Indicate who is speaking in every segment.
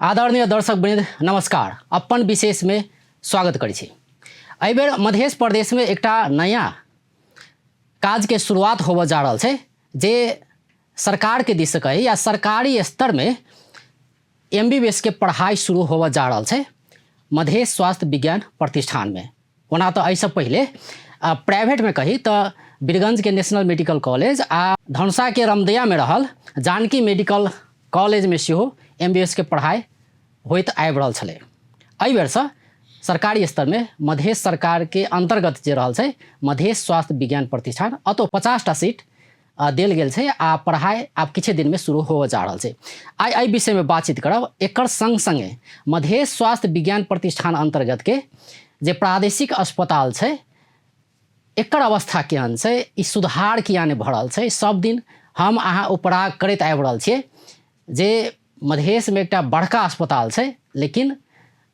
Speaker 1: आदरणीय दर्शक वृंद नमस्कार। अपन विशेष में स्वागत करै छी। एहिबेर मध्य प्रदेश में एकटा नया काज के शुरुआत होबऽ जा रहल छै, जे सरकार के दिस से कही या सरकारी स्तर में एमबीबीएस के पढ़ाई शुरू होबऽ जा रहल छै मधेश स्वास्थ्य विज्ञान प्रतिष्ठान में। ओना तऽ एहिसँ पहिले प्राइवेटमे कही तऽ बीरगंजके नेशनल मेडिकल कॉलेज आ धनुषाके रमदैयामे रहल जानकी मेडिकल कॉलेजमे सेहो एम बी एस के पढ़ाइ होइत आबि रहल छलै। एहि बेरसँ सरकारी स्तरमे मधेश सरकारके अन्तर्गत जे रहल छै मधेश स्वास्थ्य विज्ञान प्रतिष्ठान, अतौ 50टा सीट देल गेल छै आ पढ़ाइ आब किछु दिनमे शुरू होबऽ जा रहल छै। आइ एहि विषयमे बातचीत करब। एकर संग संगे मधेश स्वास्थ्य विज्ञान प्रतिष्ठान अन्तर्गतके जे प्रादेशिक अस्पताल छै एकर अवस्था केहन छै, ई सुधार किया नहि भऽ रहल छै। सब दिन हम अहाँ उपराग करैत आबि रहल छियै जे मधेशमे एकटा बड़का अस्पताल छै, लेकिन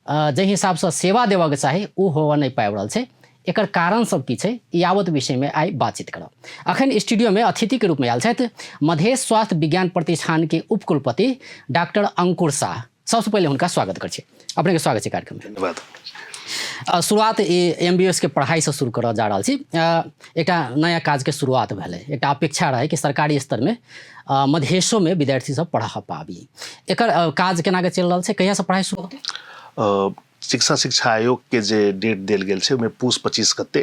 Speaker 1: जाहि हिसाबसँ सेवा देबऽके चाही ओ होबऽ नहि पाबि रहल छै। एकर कारण सब की छै, यावत विषयमे आइ बातचीत करब। अखन स्टूडियोमे अतिथिके रूपमे आयल छथि मधेश स्वास्थ्य विज्ञान प्रतिष्ठानके उपकुलपति डॉक्टर अंकुर शाह। सबसँ पहिले हुनका स्वागत करै छी। अपनेके स्वागत छै कार्यक्रममे।
Speaker 2: धन्यवाद।
Speaker 1: शुरुआत ई एम बी एस के पढ़ाइसँ शुरू करऽ जा रहल छी। एकटा नया काजके शुरुआत भेलै, एकटा अपेक्षा रहै कि सरकारी स्तरमे मधेशोमे विद्यार्थी सब पढ़ा पाबी। एकर काज केना के चलि रहल छै, कहियासँ पढ़ाइ शुरू होतै?
Speaker 2: चिकित्सा शिक्षा आयोग के जे डेट देल गेल छै ओहिमे पूस 25 गते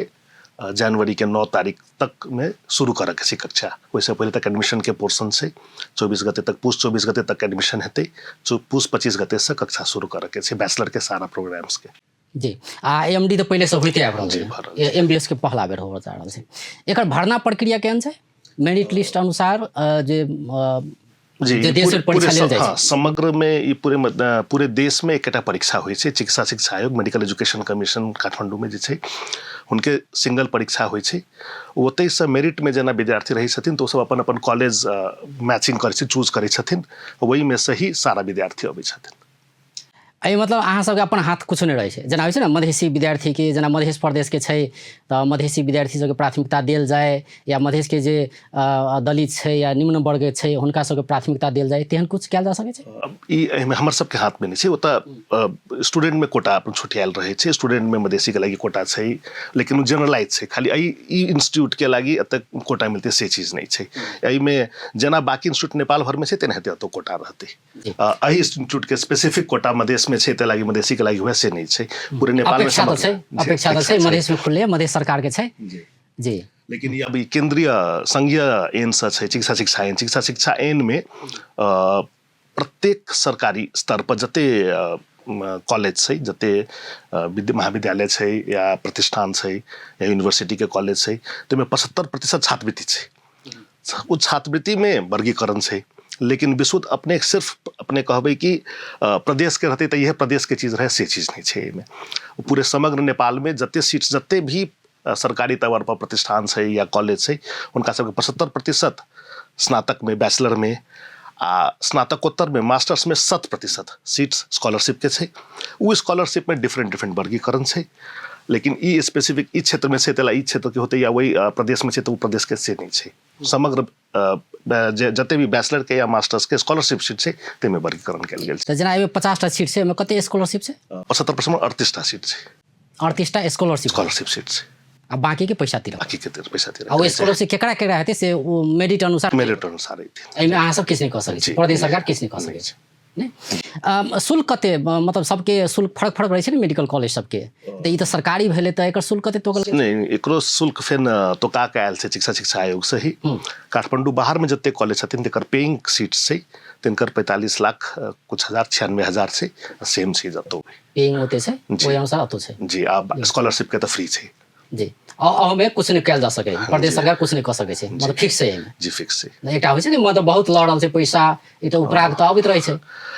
Speaker 2: जनवरी के 9 तारीख तक में शुरू करऽ के छै कक्षा। ओहिसँ पहिले तक एडमिशन के पोर्शन छै। 24 गते तक, पूस 24 गते तक एडमिशन हेतै। पूस 25 गते से कक्षा शुरू करऽ के छै बैचलर के सारा प्रोग्राम्स के।
Speaker 1: जी, आ एम डी तऽ पहिलेसँ होइते आबि रहल
Speaker 2: जी,
Speaker 1: छै।
Speaker 2: भऽ रहल छै।
Speaker 1: एम बी एस के पहला बेर होबऽ जा रहल छै। एकर भरना प्रक्रिया केहन छै? मेरिट लिस्ट अनुसार जे
Speaker 2: जी,
Speaker 1: जे
Speaker 2: ई
Speaker 1: देश
Speaker 2: पूरे
Speaker 1: मे परीक्षा
Speaker 2: पूरे
Speaker 1: लेल जाइ
Speaker 2: हाँ,
Speaker 1: छै।
Speaker 2: समग्र में ई पूरे पूरे देश में एकटा परीक्षा होइ छै। चिकित्सा शिक्षा आयोग मेडिकल एजुकेशन कमीशन काठमांडू में जे छै हुनके सिंगल परीक्षा होइ छै। ओतहिसँ मेरिट में जेना विद्यार्थी रहै छथिन तऽ ओ सब अपन अपन कॉलेज मैचिंग करै छै, चूज करै छथिन, ओहिमे से ही सारा विद्यार्थी अबै छथिन।
Speaker 1: एहि मतलब अहाँ सबके अपन हाथ किछो नहि रहै छै। जेना होइ छै ने मधेसी विद्यार्थीके, जेना मधेश प्रदेशके छै तऽ मधेसी विद्यार्थी सबके प्राथमिकता देल जाय, या मधेशके जे दलित छै या निम्न वर्गके छै हुनका सबके प्राथमिकता देल जाय, तेहन किछु कयल जा सकै छै?
Speaker 2: ई एहिमे हमर सबके हाथमे नहि छै। ओतऽ स्टूडेंटमे कोटा अपन छुटियायल रहै छै। स्टूडेंटमे मधेसीके लागि कोटा छै, लेकिन ओ जनरलाइज छै। खाली एहि ई इंस्टीट्यूटके लागि एतेक कोटा मिलतै से चीज नहि छै। एहिमे जेना बाकी इंस्टीट्यूट नेपाल भरमे छै तेनाहिते एतौ कोटा रहतै। एहि इंस्टीट्यूट के स्पेसिफिक कोटा मधेश में छै ताहि लागि मधेसी के लागि हुए से नहीं छै। पूरे नेपाल में
Speaker 1: अपेक्षा तऽ छै, अपेक्षा तऽ छै मधेश में खुलले, मधेश सरकार के छै। जी।
Speaker 2: लेकिन ई अभी केंद्रीय संघीय एन से छै चिकित्सा शिक्षा एन। चिकित्सा शिक्षा एन में प्रत्येक सरकारी स्तर पर जते कॉलेज छै, जते महाविद्यालय छै या प्रतिष्ठान छै या यूनिवर्सिटी के कॉलेज छै, ताहिमे 75% छात्रवृत्ति छै। ओ छात्रवृत्तिमे वर्गीकरण छै, लेकिन विशुद्ध अपने सिर्फ अपने कहबै कि प्रदेशके रहतै तऽ इएह प्रदेशके चीज रहै, से चीज नहि छै एहिमे। पूरे समग्र नेपालमे जते सीट जते भी सरकारी तौर पर प्रतिष्ठान छै या कॉलेज छै हुनका सबके 75% स्नातकमे, बैचलरमे आ स्नातकोत्तरमे, मास्टर्समे 100% सीट स्कॉलरशिपके छै। ओ स्कॉलरशिपमे डिफरेंट डिफरेंट वर्गीकरण छै, लेकिन ई स्पेसिफिक ई क्षेत्रमे छै तैला ई क्षेत्रके होतै या ओहि प्रदेशमे छै तऽ ओ प्रदेशके से नहि छै। समग्र जे जते भी बैचलरके या मास्टर्सके स्कॉलरशिप सीट छै ताहिमे वर्गीकरण कयल गेल छै।
Speaker 1: तऽ जेना एहिमे 50टा सीट छै, ओहिमे कते स्कॉलरशिप छै?
Speaker 2: 75% 38टा सीट छै।
Speaker 1: 38टा स्कॉलरशिप।
Speaker 2: स्कॉलरशिप सीट छै।
Speaker 1: आ बाकीके पैसा तिरक।
Speaker 2: बाकीके पैसा तिरक।
Speaker 1: आ ओ स्कॉलरशिप केकरा केकरा हेतै से ओ मेरिट अनुसार।
Speaker 2: मेरिट अनुसार हेतै।
Speaker 1: एहिमे अहाँ सब किछु नहि कऽ सकै छी, प्रदेश सरकार किछु नहि कऽ सकै छै। नहि, शुल्क कते, मतलब सबके शुल्क फरक फरक रहै छै ने मेडिकल कॉलेज सबके, तऽ ई तऽ सरकारी भेलै तऽ एकर शुल्क कते तोकल?
Speaker 2: नहि, एकरो शुल्क फेर तोका के आयल छै चिकित्सा शिक्षा आयोग से ही। काठमांडू बाहर में जते कॉलेज छथिन तेकर पेइंग सीट छै तिनकर 45 लाख कुछ हजार 96 हजार छै, सेम चीज एतौ भी
Speaker 1: पेइंग ओते छै, ओहि अनुसार ओतौ छै।
Speaker 2: जी, आ स्कॉलरशिप के तऽ फ्री छै।
Speaker 1: जी, अहूमे किछु नहि कयल जा सकै, प्रदेश सरकार किछु नहि कऽ सकै छै, मतलब फिक्स छै एहिमे।
Speaker 2: जी, फिक्स छै।
Speaker 1: नहि, एकटा होइ छै ने, मतलब बहुत लऽ रहल छै पैसा, एकटा उपराग तऽ अबैत रहै छै।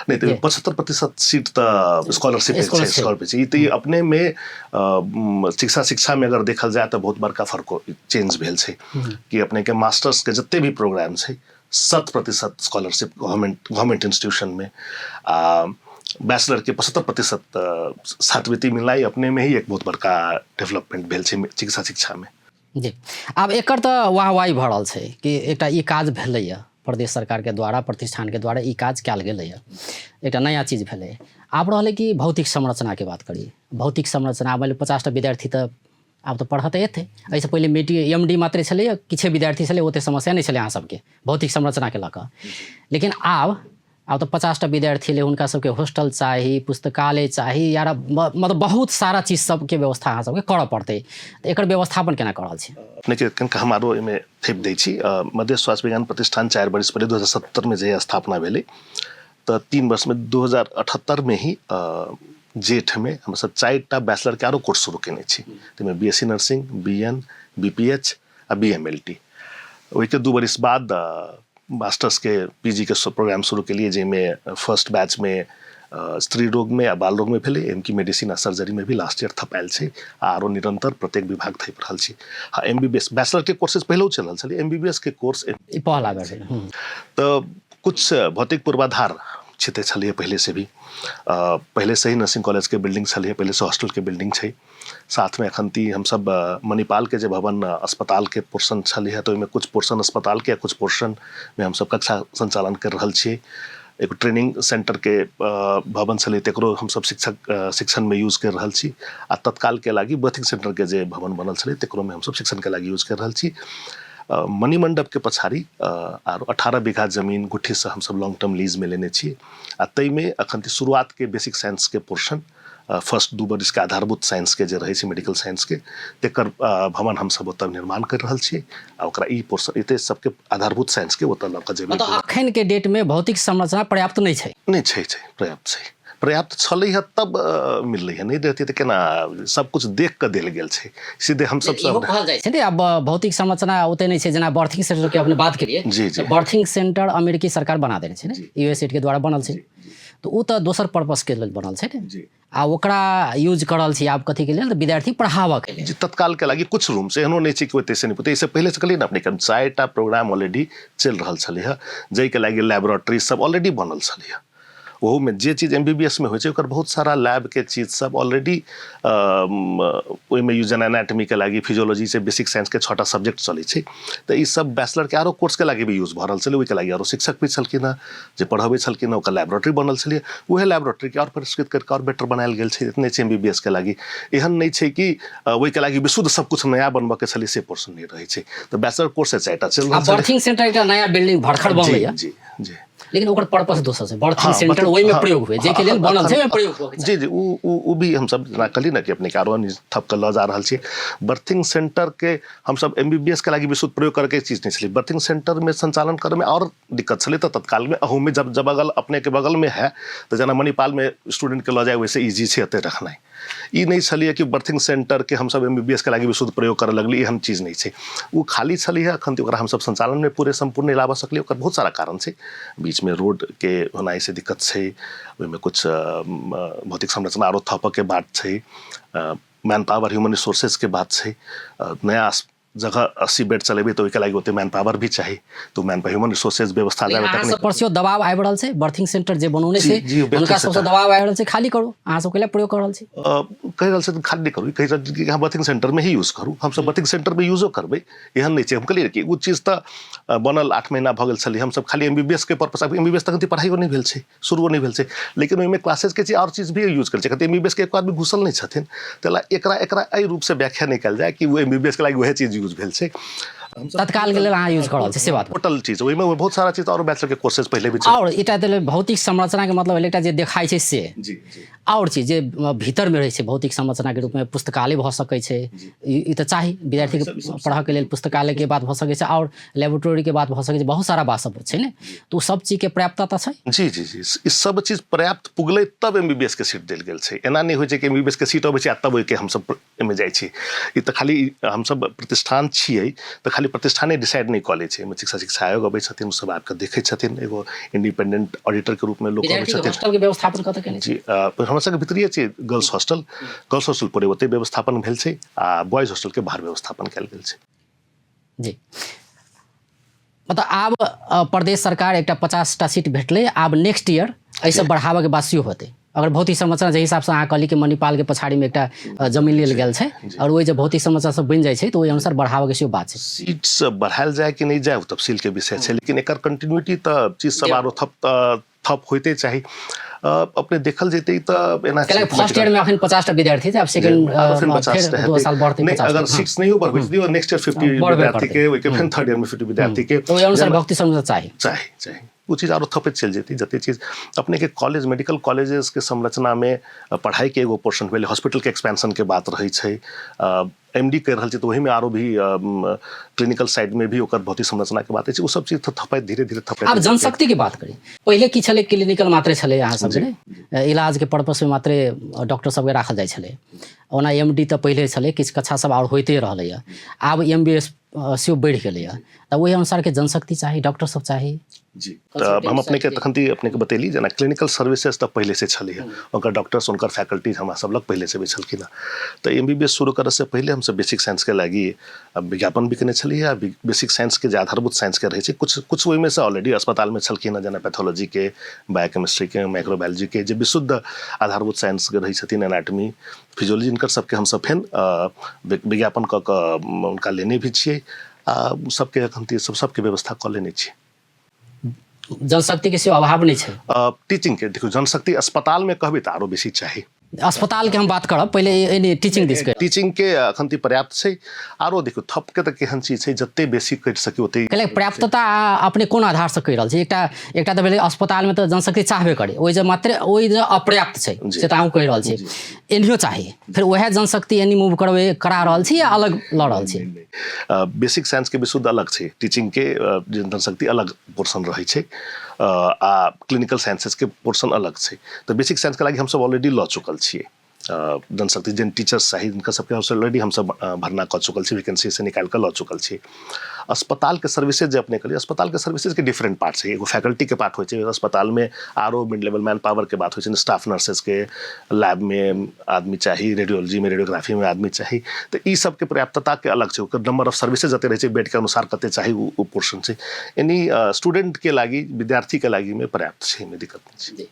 Speaker 2: नहि तऽ 75% सीट तऽ स्कॉलरशिप छै, स्कॉलरशिप छै। ई तऽ अपने मे शिक्षा शिक्षा में अगर देखल जाय तऽ बहुत बड़का फर्क चेंज भेल छै कि अपने के मास्टर्स के जते भी प्रोग्राम छै 100% स्कॉलरशिप गवर्नमेंट इंस्टीट्यूशन में, आ बैचलर के 75% छात्रवृत्ति मिलनाइ अपने में ही एक बहुत बड़का डेवलपमेंट भेल छै चिकित्सा शिक्षा में।
Speaker 1: जी, आब एकर तऽ वाहवाही भऽ रहल छै कि एकटा ई काज भेलैए, प्रदेश सरकारके द्वारा, प्रतिष्ठानके द्वारा ई काज कयल गेलैए, एकटा नया चीज भेलै। आब रहलै कि भौतिक संरचनाके बात करी। भौतिक संरचना मानि लिअ 50टा विद्यार्थी तऽ आब तऽ पढ़ऽ तऽ एतै, एहिसँ पहिले मेटी एम डी मात्रे छलैए, किछे विद्यार्थी छलै, ओतेक समस्या नहि छलै अहाँ सबके भौतिक संरचनाके लऽ कऽ। लेकिन आब आब तऽ 50टा विद्यार्थी एलै, हुनका सबके हॉस्टल चाही, पुस्तकालय चाही, यार मतलब बहुत सारा चीज सबके व्यवस्था अहाँ सबके करऽ पड़तै। तऽ एकर व्यवस्थापन केना कऽ रहल छी?
Speaker 2: अपनेके कनिका हम आरो एहिमे थेप दै छी। मधेश स्वास्थ्य विज्ञान प्रतिष्ठान 4 बरिस पहिले 2070 मे जे स्थापना भेलै, तऽ 3 वर्षमे 2078 मे ही जेठमे हमसब 4टा बैचलरके आरो कोर्स शुरू केने छी। ताहिमे B S C nursing, B N, B P H आ बी एम एल टी। ओहिके 2 बरिस बाद मास्टर्सके पी जी के प्रोग्राम शुरू केलिए, जाहिमे फर्स्ट बैचमे स्त्री रोगमे आ बाल रोगमे भेलै, एम की मेडिसिन आ सर्जरीमे भी लास्ट ईयर थपायल छै, आ आरो निरंतर प्रत्येक विभाग थपि रहल छी। हँ, एम बी बी एस बैचलरके कोर्सेज पहिलहो चलि रहल छलै, एम बी बी एस के कोर्स
Speaker 1: ई पहला बेर भेलै।
Speaker 2: तऽ कुछ भौतिक पूर्वाधार छिते छलियै पहिले से भी, पहिले से ही नर्सिंग कॉलेजके बिल्डिंग छलियै, पहिले से हॉस्टलके बिल्डिंग छै। साथमे एखन ती हमसब मणिपालके जे भवन अस्पतालके पोर्शन छलियै, तऽ ओहिमे कुछ पोर्शन अस्पतालके आ कुछ पोर्शनमे हमसब कक्षा सञ्चालन करि रहल छियै। एगो ट्रेनिंग सेंटरके भवन छलै, तकरो हमसब शिक्षक शिक्षणमे यूज करि रहल छी, आ तत्कालके लागि बर्थिंग सेंटरके जे भवन बनल छलै, तकरोमे हमसब शिक्षणके लागि यूज करि रहल छी। मणिमण्डपके पछाड़ी आर 18 बीघा जमीन गुठीसँ हमसब लॉन्ग टर्म लीजमे लेने छी, आ ताहिमे एखन शुरुआतके बेसिक साइंसके पोर्शन फर्स्ट 2 बरिसके आधारभूत साइंसके जे रहै छै मेडिकल साइंसके, तकर भवन हमसब ओतऽ निर्माण करि रहल छी, आ ओकरा ई पोर्शन एते सबके आधारभूत साइंसके ओतऽ लऽ कऽ जेबै।
Speaker 1: मतलब अखन के डेटमे भौतिक संरचना पर्याप्त नहि छै?
Speaker 2: नहि छै, छै पर्याप्त छै। पर्याप्त छलै हँ तब मिललै हँ, नहि रहतै तऽ केना? सब कुछ देख कऽ देल गेल छै सीधे हमसब
Speaker 1: इहो
Speaker 2: सब
Speaker 1: कहल जाइ छै ने, आब भौतिक संरचना ओते नहि छै। जेना बर्थिंग सेंटर के अपने बात केलिए,
Speaker 2: जी जी
Speaker 1: तऽ बर्थिंग सेंटर अमेरिकी सरकार बना देने छै ने, यूएसएड के द्वारा बनल छै, तऽ ओ तऽ दोसर पर्पस के लेल बनल छै ने। आ ओकरा यूज कर रहल छी आब कथी के लेल? तऽ विद्यार्थी पढ़ाबऽ के लेल।
Speaker 2: जी, तत्काल के लागि कुछ रूम से एहनो नहि छै कि ओते से नहि पुते। एहिसँ पहिले से कहलियै ने अपने के, 4टा प्रोग्राम ऑलरेडी चलि रहल छलै हँ, जाहिके लागि लेबोरेटरी सब ऑलरेडी बनल छलै हँ। ओहूमे जे चीज एम बी बी एस मे होइ छै, ओकर बहुत सारा लैबके चीज सब ऑलरेडी ओहिमे यूज, जेना एनाटमीके लागि, फिजियोलॉजी से बेसिक साइंसके 6टा सब्जेक्ट चलै छै, तऽ ई सब बैचलरके आरो कोर्सके लागि भी यूज भऽ रहल छलै। ओहिके लागि आरो शिक्षक भी छलखिन हँ जे पढ़बै छलखिन हँ, ओकर लेबोरेटरी बनल छलै, उएह लेबोरेटरीके आओर परिष्कृत करिके आओर बेटर बनायल गेल छै। इतने छै एम बी बी एस के लागि। एहन नहि छै कि ओहिके लागि विशुद्ध सब कुछ नया बनबऽके छलै, से पोर्शन नहि रहै छै। तऽ बैचलर कोर्स 4टा चलि
Speaker 1: रहल छलै। बर्थिंग सेंटर एकटा नया बिल्डिंग भरखर बनलै।
Speaker 2: जी जी।
Speaker 1: लेकिन ओकर पर्पस दोसर छै। बर्थिंग सेंटर ओहिमे प्रयोग हुए, जाहिके लेल बनल छै, ओहिमे प्रयोग
Speaker 2: हुए। जी जी, ओ ओ ओ भी हमसब जेना कहली ने कि अपने के आरो थप कऽ लऽ जा रहल छी। बर्थिंग सेंटर के हमसब एम बी बी एस के लागि विशुद्ध प्रयोग करके चीज नहि छलै। बर्थिंग सेंटर में संचालन करे में और दिक्कत छलै, तऽ तत्काल में अहूमे जब जब बगल अपने के बगल में है, तऽ जेना मणिपाल में स्टूडेंट के लऽ जाय, वैसे इजी छै एतऽ रखनाइ। ई नहि छलियै कि बर्थिंग सेंटरके हमसब एम बी बी एस के लागि विशुद्ध प्रयोग करऽ लगली, एहन चीज नहि छै। ओ खाली छलै हँ, एखन तऽ ओकरा हमसब संचालनमे पूरे सम्पूर्ण नहि लाबऽ सकलियै। ओकर बहुत सारा कारण छै। बीचमे रोडके होनाइसँ दिक्कत छै, ओहिमे कुछ भौतिक संरचना आरो थपऽके बात छै, मैन पावर ह्यूमन रिसोर्सेजके बात छै। नया जगह 80 बेड चलेबै तऽ ओहिके लागि ओते मैन पावर भी चाही, तऽ मैन ह्यूमन रिसोर्सेज व्यवस्था
Speaker 1: जाबे तक नहि। पर सेहो दबाव आबि रहल छै, बर्थिंग सेंटर जे बनौने छै हुनका सबसँ दबाव आबि रहल छै, खाली करू, अहाँ सब कैला प्रयोग कऽ रहल छी?
Speaker 2: कहि रहल छै खाली नहि करू, कहि रहल छै कि अहाँ बर्थिंग सेंटरमे ही यूज करू। हमसब बर्थिंग सेंटरमे यूजो करबै, एहन नहि छै। हम कहलियै कि ओ चीज तऽ बनल 8 महीना भऽ गेल छलै। हमसब खाली एम बी बी एस के purpose, M B B S तक पढ़ाइयो नहि भेल छै, शुरुओ नहि भेल छै, लेकिन ओहिमे क्लासेसके चीज आओर चीज भी यूज करै छै। एम बी बी एस के एको आदमी घुसल नहि छथिन, ताहि एकरा एकरा एहि रूपसँ व्याख्या नहि कयल जाय कि ओ एम बी बी एस के लागि वएह चीज यूज भेल छै।
Speaker 1: तत्काल के लेल अहाँ यूज कऽ रहल छी से बात।
Speaker 2: टोटल चीज ओहिमे बहुत सारा चीज आओर बैचलर के कोर्सेज पहिले भी।
Speaker 1: आओर एकटा तऽ भौतिक संरचना के मतलब एकटा जे देखाइ छै से,
Speaker 2: जी जी,
Speaker 1: आओर चीज जे भीतरमे रहै छै भौतिक संरचनाके रूपमे, पुस्तकालय भऽ सकै छै, ई तऽ चाही विद्यार्थीके पढ़ऽके लेल, पुस्तकालयके बात भऽ सकै छै, आओर लेबोरेटरीके बात भऽ सकै छै, बहुत सारा बात सब छै ने, तऽ ओ सब चीजके पर्याप्तता छै?
Speaker 2: जी जी जी, ई सब चीज पर्याप्त पुगलै तब एम बी बी एस के सीट देल गेल छै। एना नहि होइ छै कि एम बी बी एस के सीट अबै छै आ तब ओहिके हमसब एहिमे जाइ छी। ई तऽ खाली हमसब प्रतिष्ठान छियै तऽ खाली प्रतिष्ठाने डिसाइड नहि कऽ लै छै, एहिमे शिक्षा शिक्षा आयोग अबै छथिन, ओ सब आबिकऽ देखै छथिन, एगो इंडिपेंडेंट ऑडिटरके रूपमे लोक अबै छथिन।
Speaker 1: हॉस्टलके व्यवस्थापन कतऽ केने?
Speaker 2: जी, हमर सबके भीतरिये छै गर्ल्स हॉस्टल। गर्ल्स हॉस्टल पूरे ओतहि व्यवस्थापन भेल छै आ बॉयज हॉस्टलके बाहर व्यवस्थापन कयल गेल छै।
Speaker 1: जी, मतलब आब प्रदेश सरकार एकटा 50टा सीट भेटलै, आब नेक्स्ट ईयर एहिसँ बढ़ाबऽके बात सेहो होतै? अगर भौतिक संरचना जाहि हिसाबसँ अहाँ कहली कि मणिपालके पछाड़ीमे एकटा जमीन लेल गेल छै आओर ओहि जे भौतिक संरचना सब बनि जाइ छै तऽ ओहि अनुसार बढ़ाबऽके सेहो बात छै।
Speaker 2: सीट्स बढ़ायल जाय कि नहि जाय ओ तफसीलके विषय छै, लेकिन एकर कंटिन्यूटी तऽ चीज सब आरो थप थप होइते चाही। अपने देखल जेतै तऽ एना
Speaker 1: फर्स्ट ईयर में अखन 50 टा विद्यार्थी छै, आब सेकंड फेर 2 साल बढ़तै।
Speaker 2: नहि, अगर सीट्स नहियो बढ़बै तऽ नेक्स्ट ईयर 50 विद्यार्थी के, ओहिके फेर थर्ड ईयर में 50 विद्यार्थी के,
Speaker 1: ओहि अनुसार भक्ति संरचना चाही।
Speaker 2: चाही चाही ओ चीज आरो थपैत चलि जेतै। जते चीज अपने के कॉलेज, मेडिकल कॉलेजेस के संरचना में पढ़ाई के एगो पोर्शन भेलै, हॉस्पिटल के एक्सपेंशन के बात रहै छै, एम डी करि रहल छै तऽ ओहिमे आरो भी क्लिनिकल साइड में भी ओकर भौतिक संरचना के बात छै, ओ सब चीज तऽ थपैत धीरे धीरे थपैत।
Speaker 1: आब जनशक्ति के बात करी, पहिले की छलै, क्लिनिकल मात्रे छलै अहाँ सबके, ने इलाज के पर्पस में मात्रे डॉक्टर सबके राखल जाइ छलै। ओना एम डी तऽ पहिले छलै, किछु कक्षा सब आओर होइते रहलैए, आब एम बी एस सेहो बढ़ि गेलैए, तऽ ओहि अनुसारके जनशक्ति चाही, डॉक्टर सब चाही।
Speaker 2: जी, तऽ हम अपनेके तखन अपनेके बतेली जेना क्लिनिकल सर्विसेज तऽ पहिलेसँ छलैए, हुनकर डॉक्टर्स, हुनकर फैकल्टीज हमरा सब लग पहिलेसँ भी छलखिन हँ। तऽ एम बी बी एस शुरू करऽसँ पहिले हमसब बेसिक साइंसके लागि विज्ञापन भी केने छलियै, आ बेसिक साइंसके जे आधारभूत साइंसके रहै छै कुछ कुछ ओहिमेसँ ऑलरेडी अस्पतालमे छलखिन हँ, जेना पैथोलॉजीके, बायोकेमिस्ट्रीके, माइक्रोबायोलॉजीके जे विशुद्ध आधारभूत साइंसके रहै छथिन, एनाटमी, फिजियोलॉजी, हिनकर सबके हमसब फेर विज्ञापन कऽ कऽ हुनका लेने भी छियै, आ सबके एखन सबके व्यवस्था कऽ लेने छियै।
Speaker 1: जनशक्तिके सेहो अभाव नहि छै
Speaker 2: टीचिंगके? देखियौ, जनशक्ति अस्पतालमे कहबै तऽ आरो बेसी चाही।
Speaker 1: अस्पतालके हम बात करब पहिले, टीचिंग दिस।
Speaker 2: टीचिंगके एखन तऽ पर्याप्त छै। आरो देखियौ, थपके तऽ केहन चीज छै, जते बेसी करि सकी ओते।
Speaker 1: कहले पर्याप्तता अपने कोन आधारसँ कहि रहल छी? एकटा एकटा तऽ भेलै अस्पतालमे तऽ जनशक्ति चाहबे करे, ओहि जे मात्रे ओहि जे अपर्याप्त छै से तऽ अहूँ कहि रहल छी, एनियो चाही। फेर वएह जनशक्ति एनी मूव करबै करा रहल छी या अलग लऽ रहल छी?
Speaker 2: बेसिक साइंसके विशुद्ध अलग छै, टीचिंगके जनशक्ति अलग पोर्शन रहै छै, आ क्लिनिकल साइंसेसके पोर्शन अलग छै। तऽ बेसिक साइंसके लागि हमसब ऑलरेडी लऽ चुकल छियै जनशक्ति, जेन टीचर्स चाही हुनका सबके हमसब ऑलरेडी हमसब भरना कऽ चुकल छी, वैकेंसी से निकालि कऽ लऽ चुकल छी। अस्पतालके सर्विसेज जे अपने कहलियै, अस्पतालके सर्विसेजके डिफरेंट पार्ट छै। एगो फैकल्टीके पार्ट होइ छै अस्पतालमे, आरो मिड लेवल मैन पावरके बात होइ छै, स्टाफ नर्सेसके, लैबमे आदमी चाही, रेडियोलॉजीमे, रेडियोग्राफीमे आदमी चाही, तऽ ई सबके पर्याप्तताके अलग छै। ओकर नंबर ऑफ सर्विसेज जते रहै छै, बेडके अनुसार कते चाही, ओ पोर्शन छै। यानी स्टूडेंटके लागि, विद्यार्थीके लागिमे पर्याप्त छै, एहिमे दिक्कत नहि छै।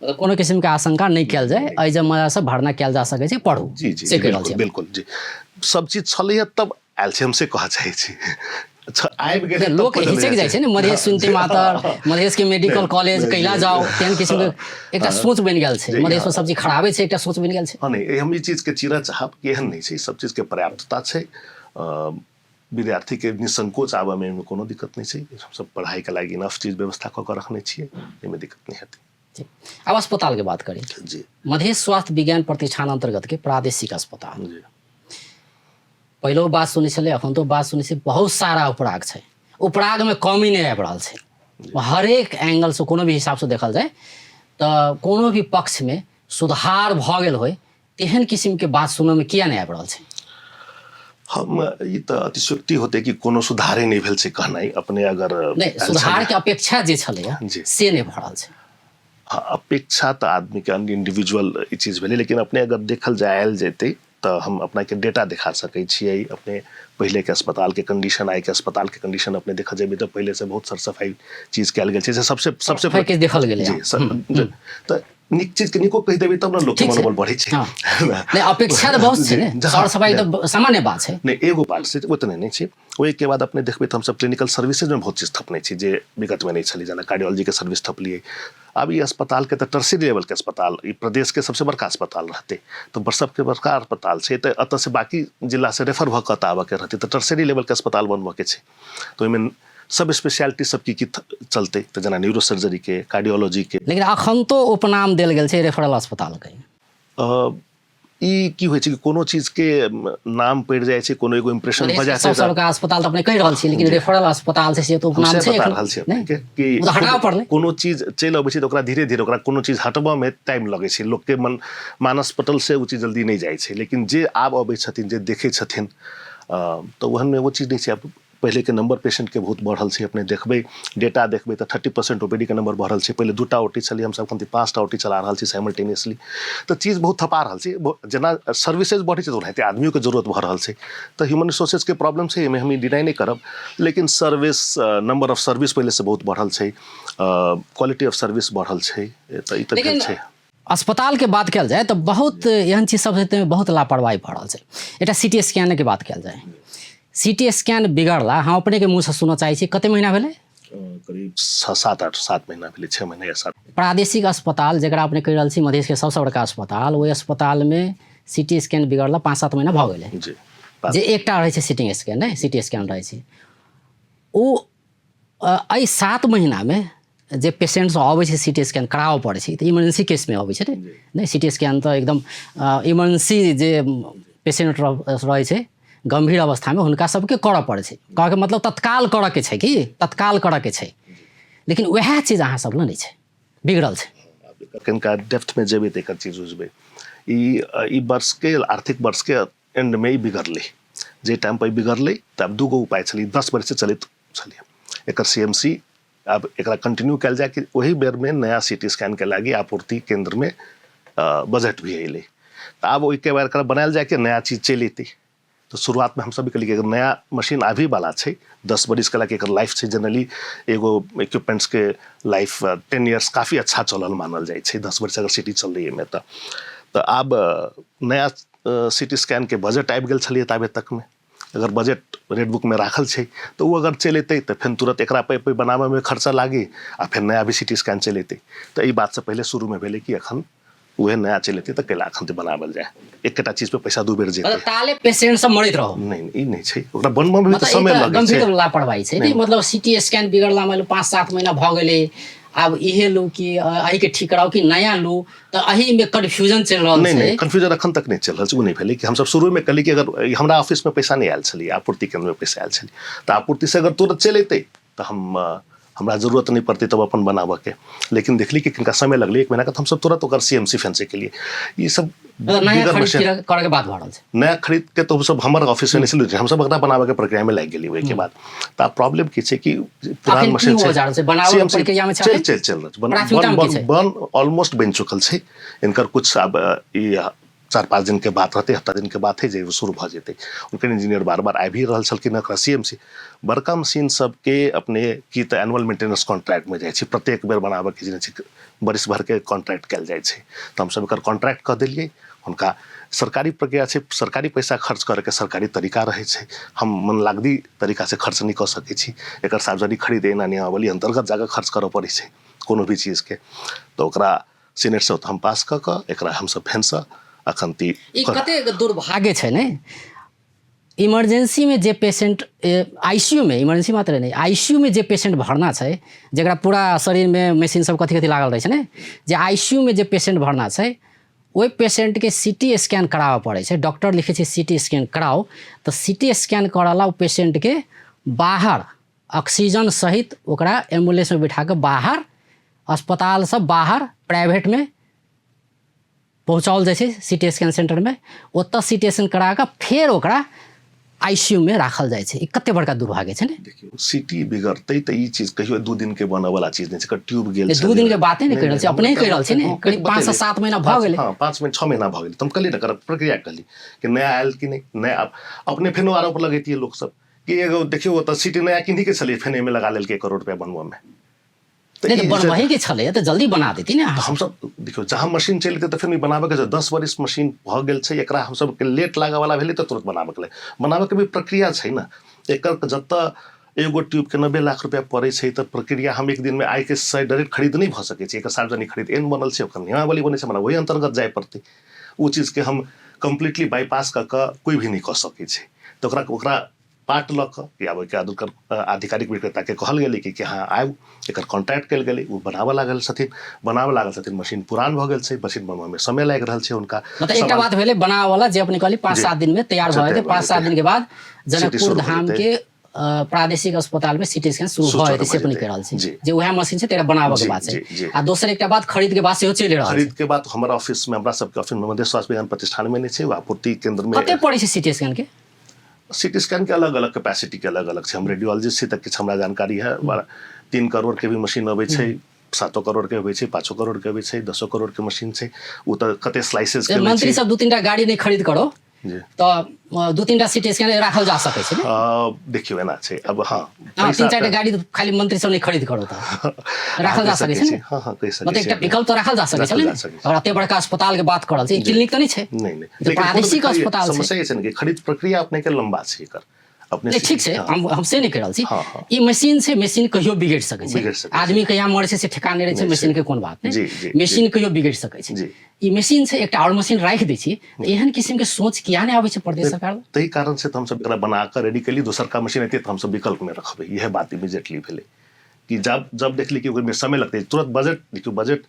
Speaker 1: मतलब कोनो किसिमके आशंका नहि कयल जाय, एहि जे मजासँ भरना कयल जा सकै छै, पढ़ू।
Speaker 2: जी जी, से कहि रहल छी। बिल्कुल जी, सब चीज छलैए तब आयल छै, हम से कहऽ चाहै छी। आबि गेलै,
Speaker 1: लोक हिचक जाइ छै ने मधेश सुनते मातर, मधेश के मेडिकल कॉलेज कैला जाओ, तेहन किसिमके एकटा सोच बनि गेल छै, मधेशमे सब चीज खराबे छै, एकटा सोच बनि गेल छै।
Speaker 2: हँ, नहि, हम ई चीजके चिरऽ चाहब कि एहन नहि छै, सब चीजके पर्याप्तता छै। विद्यार्थीके निसंकोच आबऽमे एहिमे कोनो दिक्कत नहि छै। हमसब पढ़ाइके लागि इनफ चीज व्यवस्था कऽ कऽ रखने छियै, एहिमे दिक्कत नहि हेतै।
Speaker 1: आब अस्पतालके बात करी।
Speaker 2: जी।
Speaker 1: मधेश स्वास्थ्य विज्ञान प्रतिष्ठान अन्तर्गतके प्रादेशिक अस्पताल।
Speaker 2: जी।
Speaker 1: पहिलो बात सुनै छलै, अखन तो बात सुनै छै, बहुत सारा उपराग छै, उपरागमे कमी नहि आबि रहल छै। हरेक एंगलसँ कोनो भी हिसाबसँ देखल जाय तऽ कोनो भी पक्षमे सुधार भऽ गेल होइ, तेहन किसिमके बात सुनऽमे किया नहि आबि रहल छै?
Speaker 2: हम ई तऽ अतिशयोक्ति होतै कि कोनो सुधारे नहि भेल छै कहनाइ। अपने अगर
Speaker 1: नहि, सुधारके अपेक्षा जे छलैए से नहि भऽ रहल छै।
Speaker 2: हँ, अपेक्षा तऽ आदमीके इंडिविजुअल ई चीज भेलै, लेकिन अपने अगर देखल जाय आयल जेतै तऽ हम अपनाके डेटा देखा सकै छियै। अपने पहिलेके अस्पतालके कंडीशन, आइके अस्पतालके कंडीशन अपने देखऽ जेबै तऽ पहिलेसँ बहुत सर सफाइ चीज कयल गेल छै, से सबसे सबसे
Speaker 1: किछु देखल गेलै।
Speaker 2: जी, तऽ नीक चीज के नीको कहि देबै तब ने लोकके मनोबल बढ़ै छै।
Speaker 1: नहि, अपेक्षा तऽ बहुत छै ने, सर सफाइ तऽ सामान्य बात छै।
Speaker 2: नहि, एगो बात छै, ओतने नहि छै। ओहिके बाद अपने देखबै तऽ हमसब क्लिनिकल सर्विसेजमे बहुत चीज थपने छी जे विगतमे नहि छलै, जेना कार्डियोलॉजीके सर्विस थपलियै। आब ई अस्पतालके तऽ टर्सरी लेवलके अस्पताल, ई प्रदेशके सबसँ बड़का अस्पताल रहतै, तऽ सबके बड़का अस्पताल छै, तऽ एतऽसँ बाँकी जिलासँ रेफर भऽ कऽ एतऽ आबऽके रहतै, तऽ टर्सरी लेवलके अस्पताल बनबऽके छै, तऽ ओहिमे सब स्पेशलिटी सब की की चलतै, तऽ जेना न्यूरो सर्जरीके, कार्डियोलॉजीके।
Speaker 1: लेकिन अखन तो उपनाम देल गेल छै रेफरल अस्पतालके।
Speaker 2: ई की होइ छै कि कोनो चीजके नाम पड़ि जाइ छै, कोनो एगो इम्प्रेशन भऽ जाइ छै।
Speaker 1: सबके अस्पताल तऽ अपने कहि रहल छी, लेकिन रेफरल अस्पताल छै से तऽ उपनाम छै।
Speaker 2: बता रहल छी अपनेके कि
Speaker 1: हटाबऽ पड़लै।
Speaker 2: कोनो चीज चलि अबै छै तऽ ओकरा धीरे धीरे ओकरा कोनो चीज हटबऽमे टाइम लगै छै, लोकके मन मानस पटल से ओ चीज जल्दी नहि जाइ छै, लेकिन जे आब अबै छथिन, जे देखै छथिन, तऽ ओहनमे ओ चीज नहि छै। आब पहिलेके नंबर पेशेंटके बहुत बढ़ल छै, अपने देखबै डेटा देखबै तऽ 30% ओ पी डी के नंबर बढ़ल छै। पहिले 2टा ओ टी छलै, हमसब एखन 5टा ओ टी चला रहल छी साइमल्टेनियसली, तऽ चीज बहुत थपा रहल छै। जेना सर्विसेज बढ़ै छै तऽ ओनाहिते आदमियोके जरूरत भऽ रहल छै, तऽ ह्यूमन रिसोर्सेजके प्रॉब्लम छै, एहिमे हम ई डिनाइ नहि करब, लेकिन सर्विस, नंबर ऑफ सर्विस पहिलेसँ बहुत बढ़ल छै, क्वालिटी ऑफ सर्विस बढ़ल छै, तऽ ई तऽ
Speaker 1: छै। अस्पतालके बात कयल जाय तऽ बहुत एहन चीज सब छै ताहिमे बहुत लापरवाही भऽ रहल छै। एकटा सी टी स्कैनके बात कयल जाय, सी टी स्कैन बिगड़ला, हम अपनेके मुँहसँ सुनऽ चाहै छी, कते महीना भेलै?
Speaker 2: करीब 7 8 7 महीना भेलै, 6 महीना या 7।
Speaker 1: प्रादेशिक अस्पताल जकरा अपने कहि रहल छी मधेशके सबसँ बड़का अस्पताल, ओहि अस्पतालमे सी टी स्कैन बिगड़ला 5-7 महीना भऽ गेलै।
Speaker 2: जी।
Speaker 1: जे एकटा रहै छै सिटिंग स्कैन, नहि सी टी स्कैन रहै छै, ओ एहि 7 महीनामे जे पेशेंट सब अबै छै सी टी स्कैन कराबऽ पड़ै छै, तऽ इमरजेंसी केसमे अबै छै ने, सी टी स्कैन तऽ एकदम इमरजेंसी जे पेशेंट रहै छै गम्भीर अवस्थामे हुनका सबके करऽ पड़ै छै। कहऽके मतलब तत्काल करऽके छै कि तत्काल करऽके छै, लेकिन वएह चीज अहाँ सब लग नहि छै, बिगड़ल छै।
Speaker 2: कनिका डेप्थमे जेबै तऽ एकर चीज बुझबै। ई वर्षके आर्थिक वर्षके एंडमे ई बिगड़लै, जे टाइमपर ई बिगड़लै तऽ आब दूगो उपाय छलै, 10 वर्षसँ चलैत छलै एकर सी एम सी, आब एकरा कंटिन्यू कयल जाय कि ओही बेरमे नया सी टी स्कैनके लागि आपूर्ति केन्द्रमे बजट भी अयलै, तऽ आब ओहिके बाद एकरा बनायल जाय कि नया चीज चलि अयतै। तऽ शुरुआतमे हमसब भी कहलियै कि अगर नया मशीन आबही वाला छै, 10 बरिसके लागि एकर लाइफ छै, जनरली एगो इक्विपमेंट्सके लाइफ 10 इयर्स काफी अच्छा चलल मानल जाइ छै, 10 बरिस अगर सिटी चललै एहिमे तऽ आब नया सी टी स्कैनके बजट आबि गेल छलियै ताबे तकमे, अगर बजट रेड बुकमे राखल छै तऽ ओ अगर चलि अयतै तऽ फेर तुरंत एकरा पे बनाबऽमे खर्चा लागी आ फेर नया भी सी टी स्कैन चलि अयतै। तऽ एहि बातसँ पहिले शुरूमे भेलै कि एखन उहे नया चलि अयतै तऽ कैला एखन तऽ बनावल जाय, एकेटा चीज पे पैसा दू बेर जेतै,
Speaker 1: ताले पेशेंट सब मरैत रहो।
Speaker 2: नहीं, ई नहीं छै, ओकरा बनबऽ मे भी तऽ समय लगै
Speaker 1: छै, गंभीर लापरवाही छै। नहीं, मतलब सी टी स्कैन बिगड़ला मान 5-7 महीना भऽ गेलै, आब इहे लू कि एहिके ठीक कराउ कि नया लू, तऽ एहिमे कन्फ्यूजन चलि रहल
Speaker 2: छै। नहीं, कन्फ्यूजन अखन तक नहीं चलि रहल छै। ओ नहि भेलै कि हमसब शुरूमे कहली कि अगर हमरा ऑफिसमे पैसा नहि आयल छलै, आपूर्ति केन्द्रमे पैसा आयल छलै, तऽ आपूर्ति से अगर तुरंत चलि अयतै तऽ हमरा जरूरत नहि पड़तै तब अपन बनाबऽके, लेकिन देखली कि किनका समय लगलै 1 महीनाके, तऽ हमसब तुरंत ओकर सी एम सी फैंसी के लिए ई सब
Speaker 1: नया खरीद करके बात भऽ रहल छै।
Speaker 2: नया खरीद के तऽ हमसब हमर ऑफिसमे नहि छलै, हमसब ओकरा बनाबऽके प्रक्रियामे लागि गेली। ओहिके बाद तऽ आब प्रॉब्लम की छै कि पुरान मशीन
Speaker 1: छै,
Speaker 2: चल चल चल रहल बन ऑलमोस्ट बनि चुकल छै, इनकर कुछ आब ई 4-5 दिन के बात रहतै, हफ्ता दिन के बात है जे शुरू भऽ जेतै। हुनकर इंजीनियर बार बार आबि रहल छलखिन। एकरा सी एम सी बड़का मशीन सबके अपने की तऽ एनुअल मेंटेनेंस कॉन्ट्रैक्टमे जाइ छै, प्रत्येक बेर बनाबऽके जे छै बरिस भरके कॉन्ट्रैक्ट कयल जाइ छै, तऽ हमसब एकर कॉन्ट्रैक्ट कऽ देलियै हुनका। सरकारी प्रक्रिया छै, सरकारी पैसा खर्च करैके सरकारी तरीका रहै छै, हम मन लागदी तरीकासँ खर्च नहि कऽ सकै छी। एकर सार्वजनिक खरीद एना नियमावली अन्तर्गत जाकऽ खर्च करऽ पड़ै छै कोनो भी चीजके, तऽ ओकरा सीनेटसँ हम पास कऽ कऽ एकरा हमसब फेरसँ अखन
Speaker 1: ती ई कतेक दुर्भाग्य छै ने, इमरजेंसीमे जे पेशेंट आई सी यू मे, इमरजेंसी मात्र नहि, आई सी यू मे जे पेशेंट भरना छै, जकरा पूरा शरीरमे मशीन सब कथी कथी लागल रहै छै ने, जे आई सी यू मे जे पेशेंट भरना छै ओहि पेशेंटके सी टी स्कैन कराबऽ पड़ै छै। डॉक्टर लिखै छै सी टी स्कैन कराउ, तऽ सी टी स्कैन करऽ ला ओ पेशेंटके बाहर ऑक्सीजन सहित ओकरा एम्बुलेंसमे बैठा कऽ बाहर अस्पतालसँ बाहर प्राइवेटमे पहुँचाओल जाइ छै सी टी स्कैन सेंटरमे, ओतऽ सी टी स्कैन करा कऽ फेर ओकरा आई सी यू मे राखल जाइ छै। ई कते बड़का दुर्भाग्य छै ने।
Speaker 2: देखियौ, सी टी बिगड़तै तऽ ई चीज कहियो 2 दिन के बनऽ वाला चीज नहि छै, एकर ट्यूब गेल
Speaker 1: 2 दिन के बाते नहि कहि रहल छी, अपने कहि रहल छी ने, करीब 5 से 7 महीना भऽ गेलै।
Speaker 2: हाँ, 5 महीना 6 महीना भऽ गेलै। तऽ हम कहली ने, एकर प्रक्रिया कहली कि नया आयल कि नहि नया, अपने फेनो आरोप लगैतियै लोक सब कि एगो देखियौ ओतऽ सी टी नया किन्ही के छलै, फेन एहिमे लगा लेलकै 1 करोड़ रुपया बनबऽ मे।
Speaker 1: तऽ नहि, बनबही के छलै तऽ जल्दी बना देती ने।
Speaker 2: तऽ हमसब देखियौ, जहाँ मशीन चलि जेतै तऽ फेर बनाबऽके छै, 10 बरिस मशीन भऽ गेल छै, एकरा हमसबके लेट लागऽवला भेलै तऽ तुरंत बनाबऽके लेल बनाबऽके भी प्रक्रिया छै ने। एकर जतऽ एगो ट्यूबके 90 लाख रुपया पड़ै छै तऽ प्रक्रिया हम एक दिनमे आइके डायरेक्ट खरीद नहि भऽ सकै छै। एकर सार्वजनिक खरीद एहन बनल छै, ओकर नियमावली बनै छै, हमरा ओहि अन्तर्गत जाय पड़तै। ओ चीजके हम कम्प्लीटली बाईपास कऽ कऽ कोइ भी नहि कऽ सकै छै। तऽ ओकरा पार्ट लऽ कऽ या ओहिके ओकर आधिकारिक विक्रेताके कहल गेलै कि अहाँ आउ, एकर कॉन्ट्रैक्ट कयल गेलै, ओ बनाबऽ लागल छथिन, बनाबऽ लागल छथिन। मशीन पुरान भऽ गेल छै, मशीन बनबऽमे समय लागि रहल छै हुनका।
Speaker 1: मतलब एकटा बात भेलै बनाबऽ वाला जे अपने कहली 5-7 दिन में तैयार भऽ जेतै, 5-7 दिन के बाद जनकपुर धाम के प्रादेशिक अस्पताल में सीटी स्कैन शुरू भऽ जेतै, से अपने कहि रहल छी जे उएह मशीन छै तेरा बनाबऽ के बात छै। आ दोसर एकटा बात खरीद के बाद सेहो चलि रहल
Speaker 2: छै। खरीद के बाद हमर ऑफिस में, हमरा सबके ऑफिस में, मध्य स्वास्थ्य विज्ञान प्रतिष्ठान में नहि छै, आपूर्ति केंद्र में।
Speaker 1: कते पड़ै छै सीटी स्कैन के?
Speaker 2: सीटी स्कैन के अलग अलग कैपेसिटी के अलग अलग छै। हम रेडियोलॉजिस्ट छी तऽ किछु हमरा जानकारी है। 3 करोड़ के भी मशीन अबै छै, 7 करोड़ के अबै छै, 5 करोड़ के अबै छै, 10 करोड़ के मशीन छै। ओ तऽ कते स्लाइसेस
Speaker 1: के मंत्री सब 2-3 टा गाड़ी नहि खरीद करो।
Speaker 2: जी।
Speaker 1: तऽ 2-3 टा सिटी स्कैन राखल जा सकै छै ने?
Speaker 2: देखियौ एना छै अब हँ
Speaker 1: हँ, 3-4 टा गाड़ी तऽ खाली मंत्री सब नहि खरीद करू तऽ राखल जा सकै छै ने?
Speaker 2: हँ हँ, कहि सकै
Speaker 1: मतलब एकटा
Speaker 2: छी।
Speaker 1: विकल्प तऽ राखल जा सकै
Speaker 2: राखल
Speaker 1: छलै
Speaker 2: जा
Speaker 1: ने?
Speaker 2: सकै छै।
Speaker 1: अगर एते बड़का अस्पताल के बात करल छै, ई क्लिनिक तऽ नहि छै।
Speaker 2: नहि नहि,
Speaker 1: जे
Speaker 2: लेकिन कोनो
Speaker 1: प्रादेशिक
Speaker 2: भी
Speaker 1: अस्पताल छै।
Speaker 2: समस्या ई छै ने कि खरीद प्रक्रिया अपने के लंबा छै एकर अपने
Speaker 1: नहीं, ठीक छै, हम से नहि कहि रहल छी।
Speaker 2: हँ, हँ।
Speaker 1: ई मशीन छै, मशीन कहियो बिगड़ि सकै छै।
Speaker 2: बिगड़ि सकै छै।
Speaker 1: आदमी कहिया मरै छै से ठेकान नहि रहै छै,
Speaker 2: नहि
Speaker 1: मशीन
Speaker 2: छै।
Speaker 1: के कोन बात नहि।
Speaker 2: जी, जी,
Speaker 1: मशीन
Speaker 2: जी।
Speaker 1: कहियो बिगड़ि सकै छै।
Speaker 2: जी।
Speaker 1: ई मशीन छै, एकटा आओर मशीन राखि दै छी, तऽ एहन किसिम के सोच किया नहि आबै छै प्रदेश सरकार लग?
Speaker 2: ताहि कारण से तऽ हमसब एकरा बना कऽ रेडी केली, दोसरका मशीन एतै तऽ हमसब विकल्प मे रखबै। इएह बात इमीडिएटली भेलै कि जब जब देखली कि ओहिमे समय लगतै, तुरंत बजट देखियौ, बजट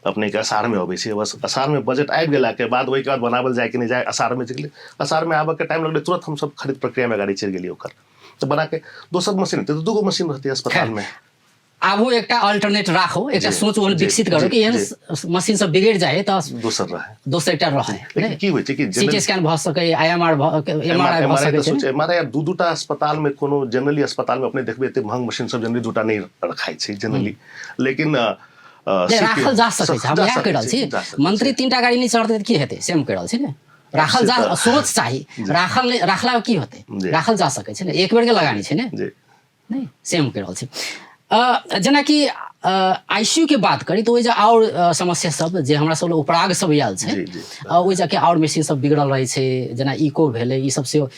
Speaker 2: अपने के अषाढ़ में अबै छै, बस अषाढ़ में बजट आबि गेला के बाद ओहिके बाद बनावल जाय कि नहि जाय, अषाढ़ में निकले, अषाढ़ में आबऽ के टाइम लगलै, तुरंत हमसब खरीद प्रक्रिया में गाड़ी चलि गेलियै ओकर, तऽ बना के दोसर मशीन हेतै तऽ दूगो मशीन रहतै अस्पताल में।
Speaker 1: आबो एकटा अल्टरनेट राखो, एकटा सोच ओहन विकसित करू कि एहन मशीन सब बिगड़ि जाय तऽ
Speaker 2: दोसर रहै,
Speaker 1: दोसर एकटा रहै।
Speaker 2: लेकिन की होइ छै कि
Speaker 1: सीटी स्कैन भऽ सकै, आईएमआर एमआरआई भऽ सकै छै।
Speaker 2: एमआरआई दू दूटा अस्पताल में कोनो जनरली अस्पताल में अपने देखबै एते महग मशीन सब जनरली दूटा नहि रखाइ छै जनरली, लेकिन
Speaker 1: राखल जा सकै छै। हम इएह कहि रहल छी, मंत्री 3 टा गाड़ी नहि चढ़तै तऽ की हेतै, से हम कहि रहल छी ने। राखल जा सोच चाही, राखल नहि राखला की होतै, राखल जा सकै छै ने, एक बेर के लगानी छै ने। नहि, से हम कहि रहल छी। जेनाकि आईसीयू के बात करी तऽ ओहि जे आओर समस्या सब जे हमरा सब उपराग सब आयल छै, ओहि जाके आओर मशीन सब बिगड़ल रहै छै, जेना इको भेलै, ई सब सेहो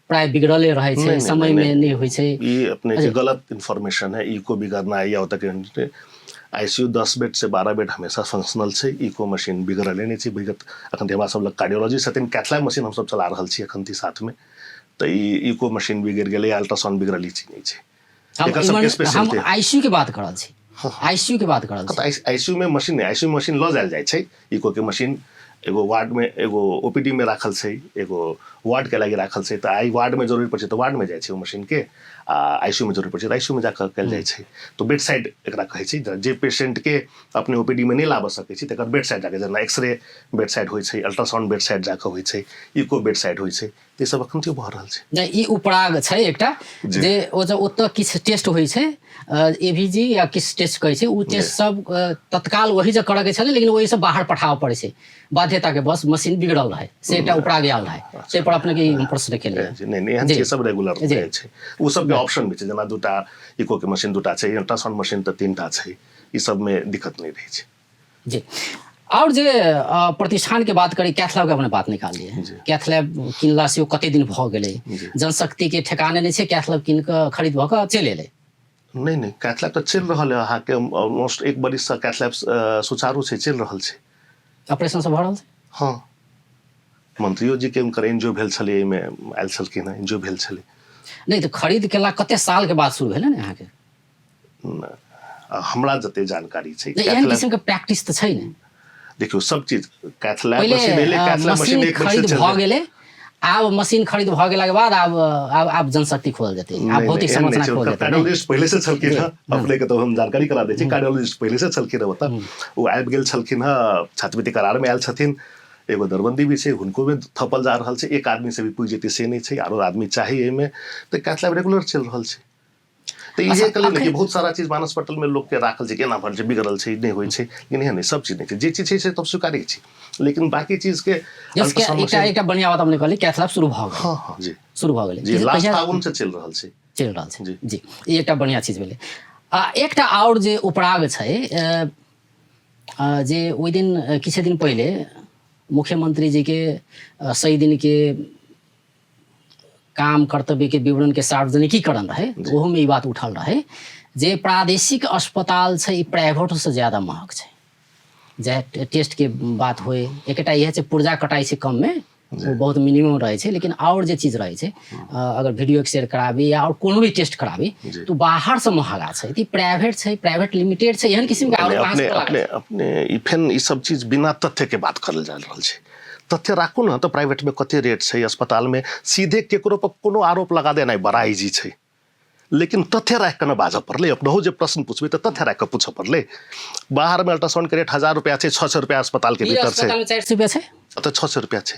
Speaker 1: प्राय बिगड़ले रहै छै, समय में नहि होइ छै।
Speaker 2: ई अपने के गलत इन्फॉर्मेशन है, इको बिगड़ना या ओतऽ आईसीयू 10 बेड से 12 बेड हमेशा फंक्शनल छै, इको मशीन बिगड़ले नहि छै विगत। अखन हमरा सब लग कार्डियोलॉजी छथिन, कैथलैब मशीन हमसब चला रहल छी अखन साथ में, तऽ ई इको मशीन बिगड़ गेलै, अल्ट्रासाउंड बिगड़ल, ई चीज नहि छै।
Speaker 1: हम आईसीयू के बात कर रहल छी, आईसीयू के बात कर रहल
Speaker 2: छी। आईसीयू में मशीन नहि, आईसीयू मशीन लऽ जायल जाइ छै। इको के मशीन एगो वार्ड में, एगो ओपीडी में राखल छै, एगो वार्ड के लागि राखल छै, तऽ आइ वार्ड में जरूरी पड़ै छै तऽ वार्ड में जाइ छै ओ मशीन के, आ आईसीयू में जरूरी पड़ै छै तऽ आईसीयू में जाकऽ कयल जाइ छै। तऽ बेड साइड एकरा कहै छै, जे पेशेंट के अपने ओपीडी में नहि लाबऽ सकै छी तकर बेड साइड जाकऽ, जेना एक्सरे बेड साइड होइ छै, अल्ट्रासाउंड बेड साइड जाकऽ होइ छै, इको बेड साइड होइ छै, तऽ ई सब अखन भऽ रहल छै।
Speaker 1: नहि, ई उपराग छै एकटा जे ओ जब ओतऽ किछु टेस्ट होइ छै, एवीजी या किछु टेस्ट करै छै, ओ टेस्ट सब तत्काल वही जे करऽके छलै, लेकिन ओहिसँ बाहर पठाबऽ पड़ै छै बाध्यताके, बस मशीन बिगड़ल रहै, से एकटा उपराग आयल रहै, ताहि पर अपनेके ई प्रश्न केलियै।
Speaker 2: नहि नहि, एहन चीज सब रेगुलर रहै छै, ओ सबके ऑप्शन भी छै, जेना 2टा इको के मशीन 2टा छै, अल्ट्रासाउंड मशीन तऽ 3टा छै, ई सबमे दिक्कत नहि रहै छै।
Speaker 1: जी। और जे प्रतिष्ठान के बात करी, कैथलैब के अपने बात निकाललियै, कैथलैब किनला से कते दिन भऽ गेलै, जनशक्ति के ठेकाने नहि छै, कैथलैब कीन कऽ खरीद भऽ कऽ चलि एलै।
Speaker 2: नहि नहि, कैथलैब तऽ चलि रहल है अहाँके ऑलमोस्ट 1 बरिससँ कैथलैब सुचारू छै, चलि रहल छै।
Speaker 1: ऑपरेशन सब भऽ रहल छै?
Speaker 2: हँ, मंत्रियो जी के हुनकर एनजीओ भेल छलै, एहिमे आयल छलखिन हेँ, एनजीओ भेल छलै।
Speaker 1: नहि तऽ खरीद केला कते साल के बाद शुरू भेलै ने अहाँके?
Speaker 2: हमरा जते जानकारी छै,
Speaker 1: एहन किसिम के प्रैक्टिस तऽ छै ने।
Speaker 2: देखियौ सब चीज कैथलैब मशीन एलै, कैथलैब
Speaker 1: मशीन खरीद भऽ गेलै, आब मशीन खरीद भऽ गेलाके बाद आब आब आब जनशक्ति खोजल जेतै, आब भौतिक संरचना खोजल जेतै।
Speaker 2: कार्डियोलॉजिस्ट पहिले से छलखिन हँ, अपने के तऽ हम जानकारी करा दै छी, कार्डियोलॉजिस्ट पहिले से छलखिन हँ ओतऽ, ओ आबि गेल छलखिन हँ, छात्रवृत्ति करारमे आयल छथिन, एगो दरबंदी भी छै, हुनको में थपल जा रहल छै, एक आदमी से भी पुछि जेतै से नहि छै, आरो आदमी चाही एहिमे, तऽ कैथलैब रेगुलर चलि रहल छै। तऽ इहे कहलियै ने कि बहुत सारा चीज मानस पटल में लोक के राखल छै कि एना भर छै, बिगड़ल छै, नहि होइ छै, लेकिन एहन नहि, सब चीज नहि छै, जे चीज छै से तब स्वीकारे छी, लेकिन बाकी चीज के
Speaker 1: एकटा बढ़िया बात अपने कहली, कैथलैब शुरू भऽ गेल।
Speaker 2: हँ हँ जी,
Speaker 1: शुरू भऽ गेलै
Speaker 2: जी, लास्ट फागुन से चलि रहल छै,
Speaker 1: चलि रहल छै जी, जी, ई एकटा बढ़िया चीज भेलै। आ एकटा आओर जे उपराग छै जे ओहि दिन किछु दिन पहिले मुख्यमंत्री जी के 100 दिन के काम कर्तव्य के विवरण के सार्वजनिकीकरण रहे, ओहोमे ई बात उठल रहे जे प्रादेशिक अस्पताल छै ई प्राइवेट से ज्यादा महग छै, जे टेस्ट के बात होय, एकटा इएह छै पुर्जा कटाइ छै कम में, ओ बहुत मिनिमम रहै छै, लेकिन आओर जे चीज रहै छै अगर वीडियो एक्सरे कराबी या आओर कोनो भी टेस्ट कराबी तो बाहर से महगा छै, ई प्राइवेट छै, प्राइवेट लिमिटेड छै, एहन किसिम के
Speaker 2: आओर अपने अपने अपने ई फेन ई सब चीज बिना तथ्य के बात करल जा रहल छै। तथ्य राखू ने तऽ प्राइवेट में कते रेट छै, अस्पताल में सीधे केकरो पर कोनो आरोप लगा देनाइ बड़ा इजी छै, लेकिन तथ्य राखि कऽ ने बाजऽ पड़लै, अपनहु जे प्रश्न पुछबै तऽ तथ्य राखि कऽ पूछऽ पड़लै। बाहर में अल्ट्रासाउंड के रेट 1000 रुपया छै, 600 रुपया अस्पताल के भीतर छै,
Speaker 1: 400 रुपया छै,
Speaker 2: तऽ 600 रुपया छै,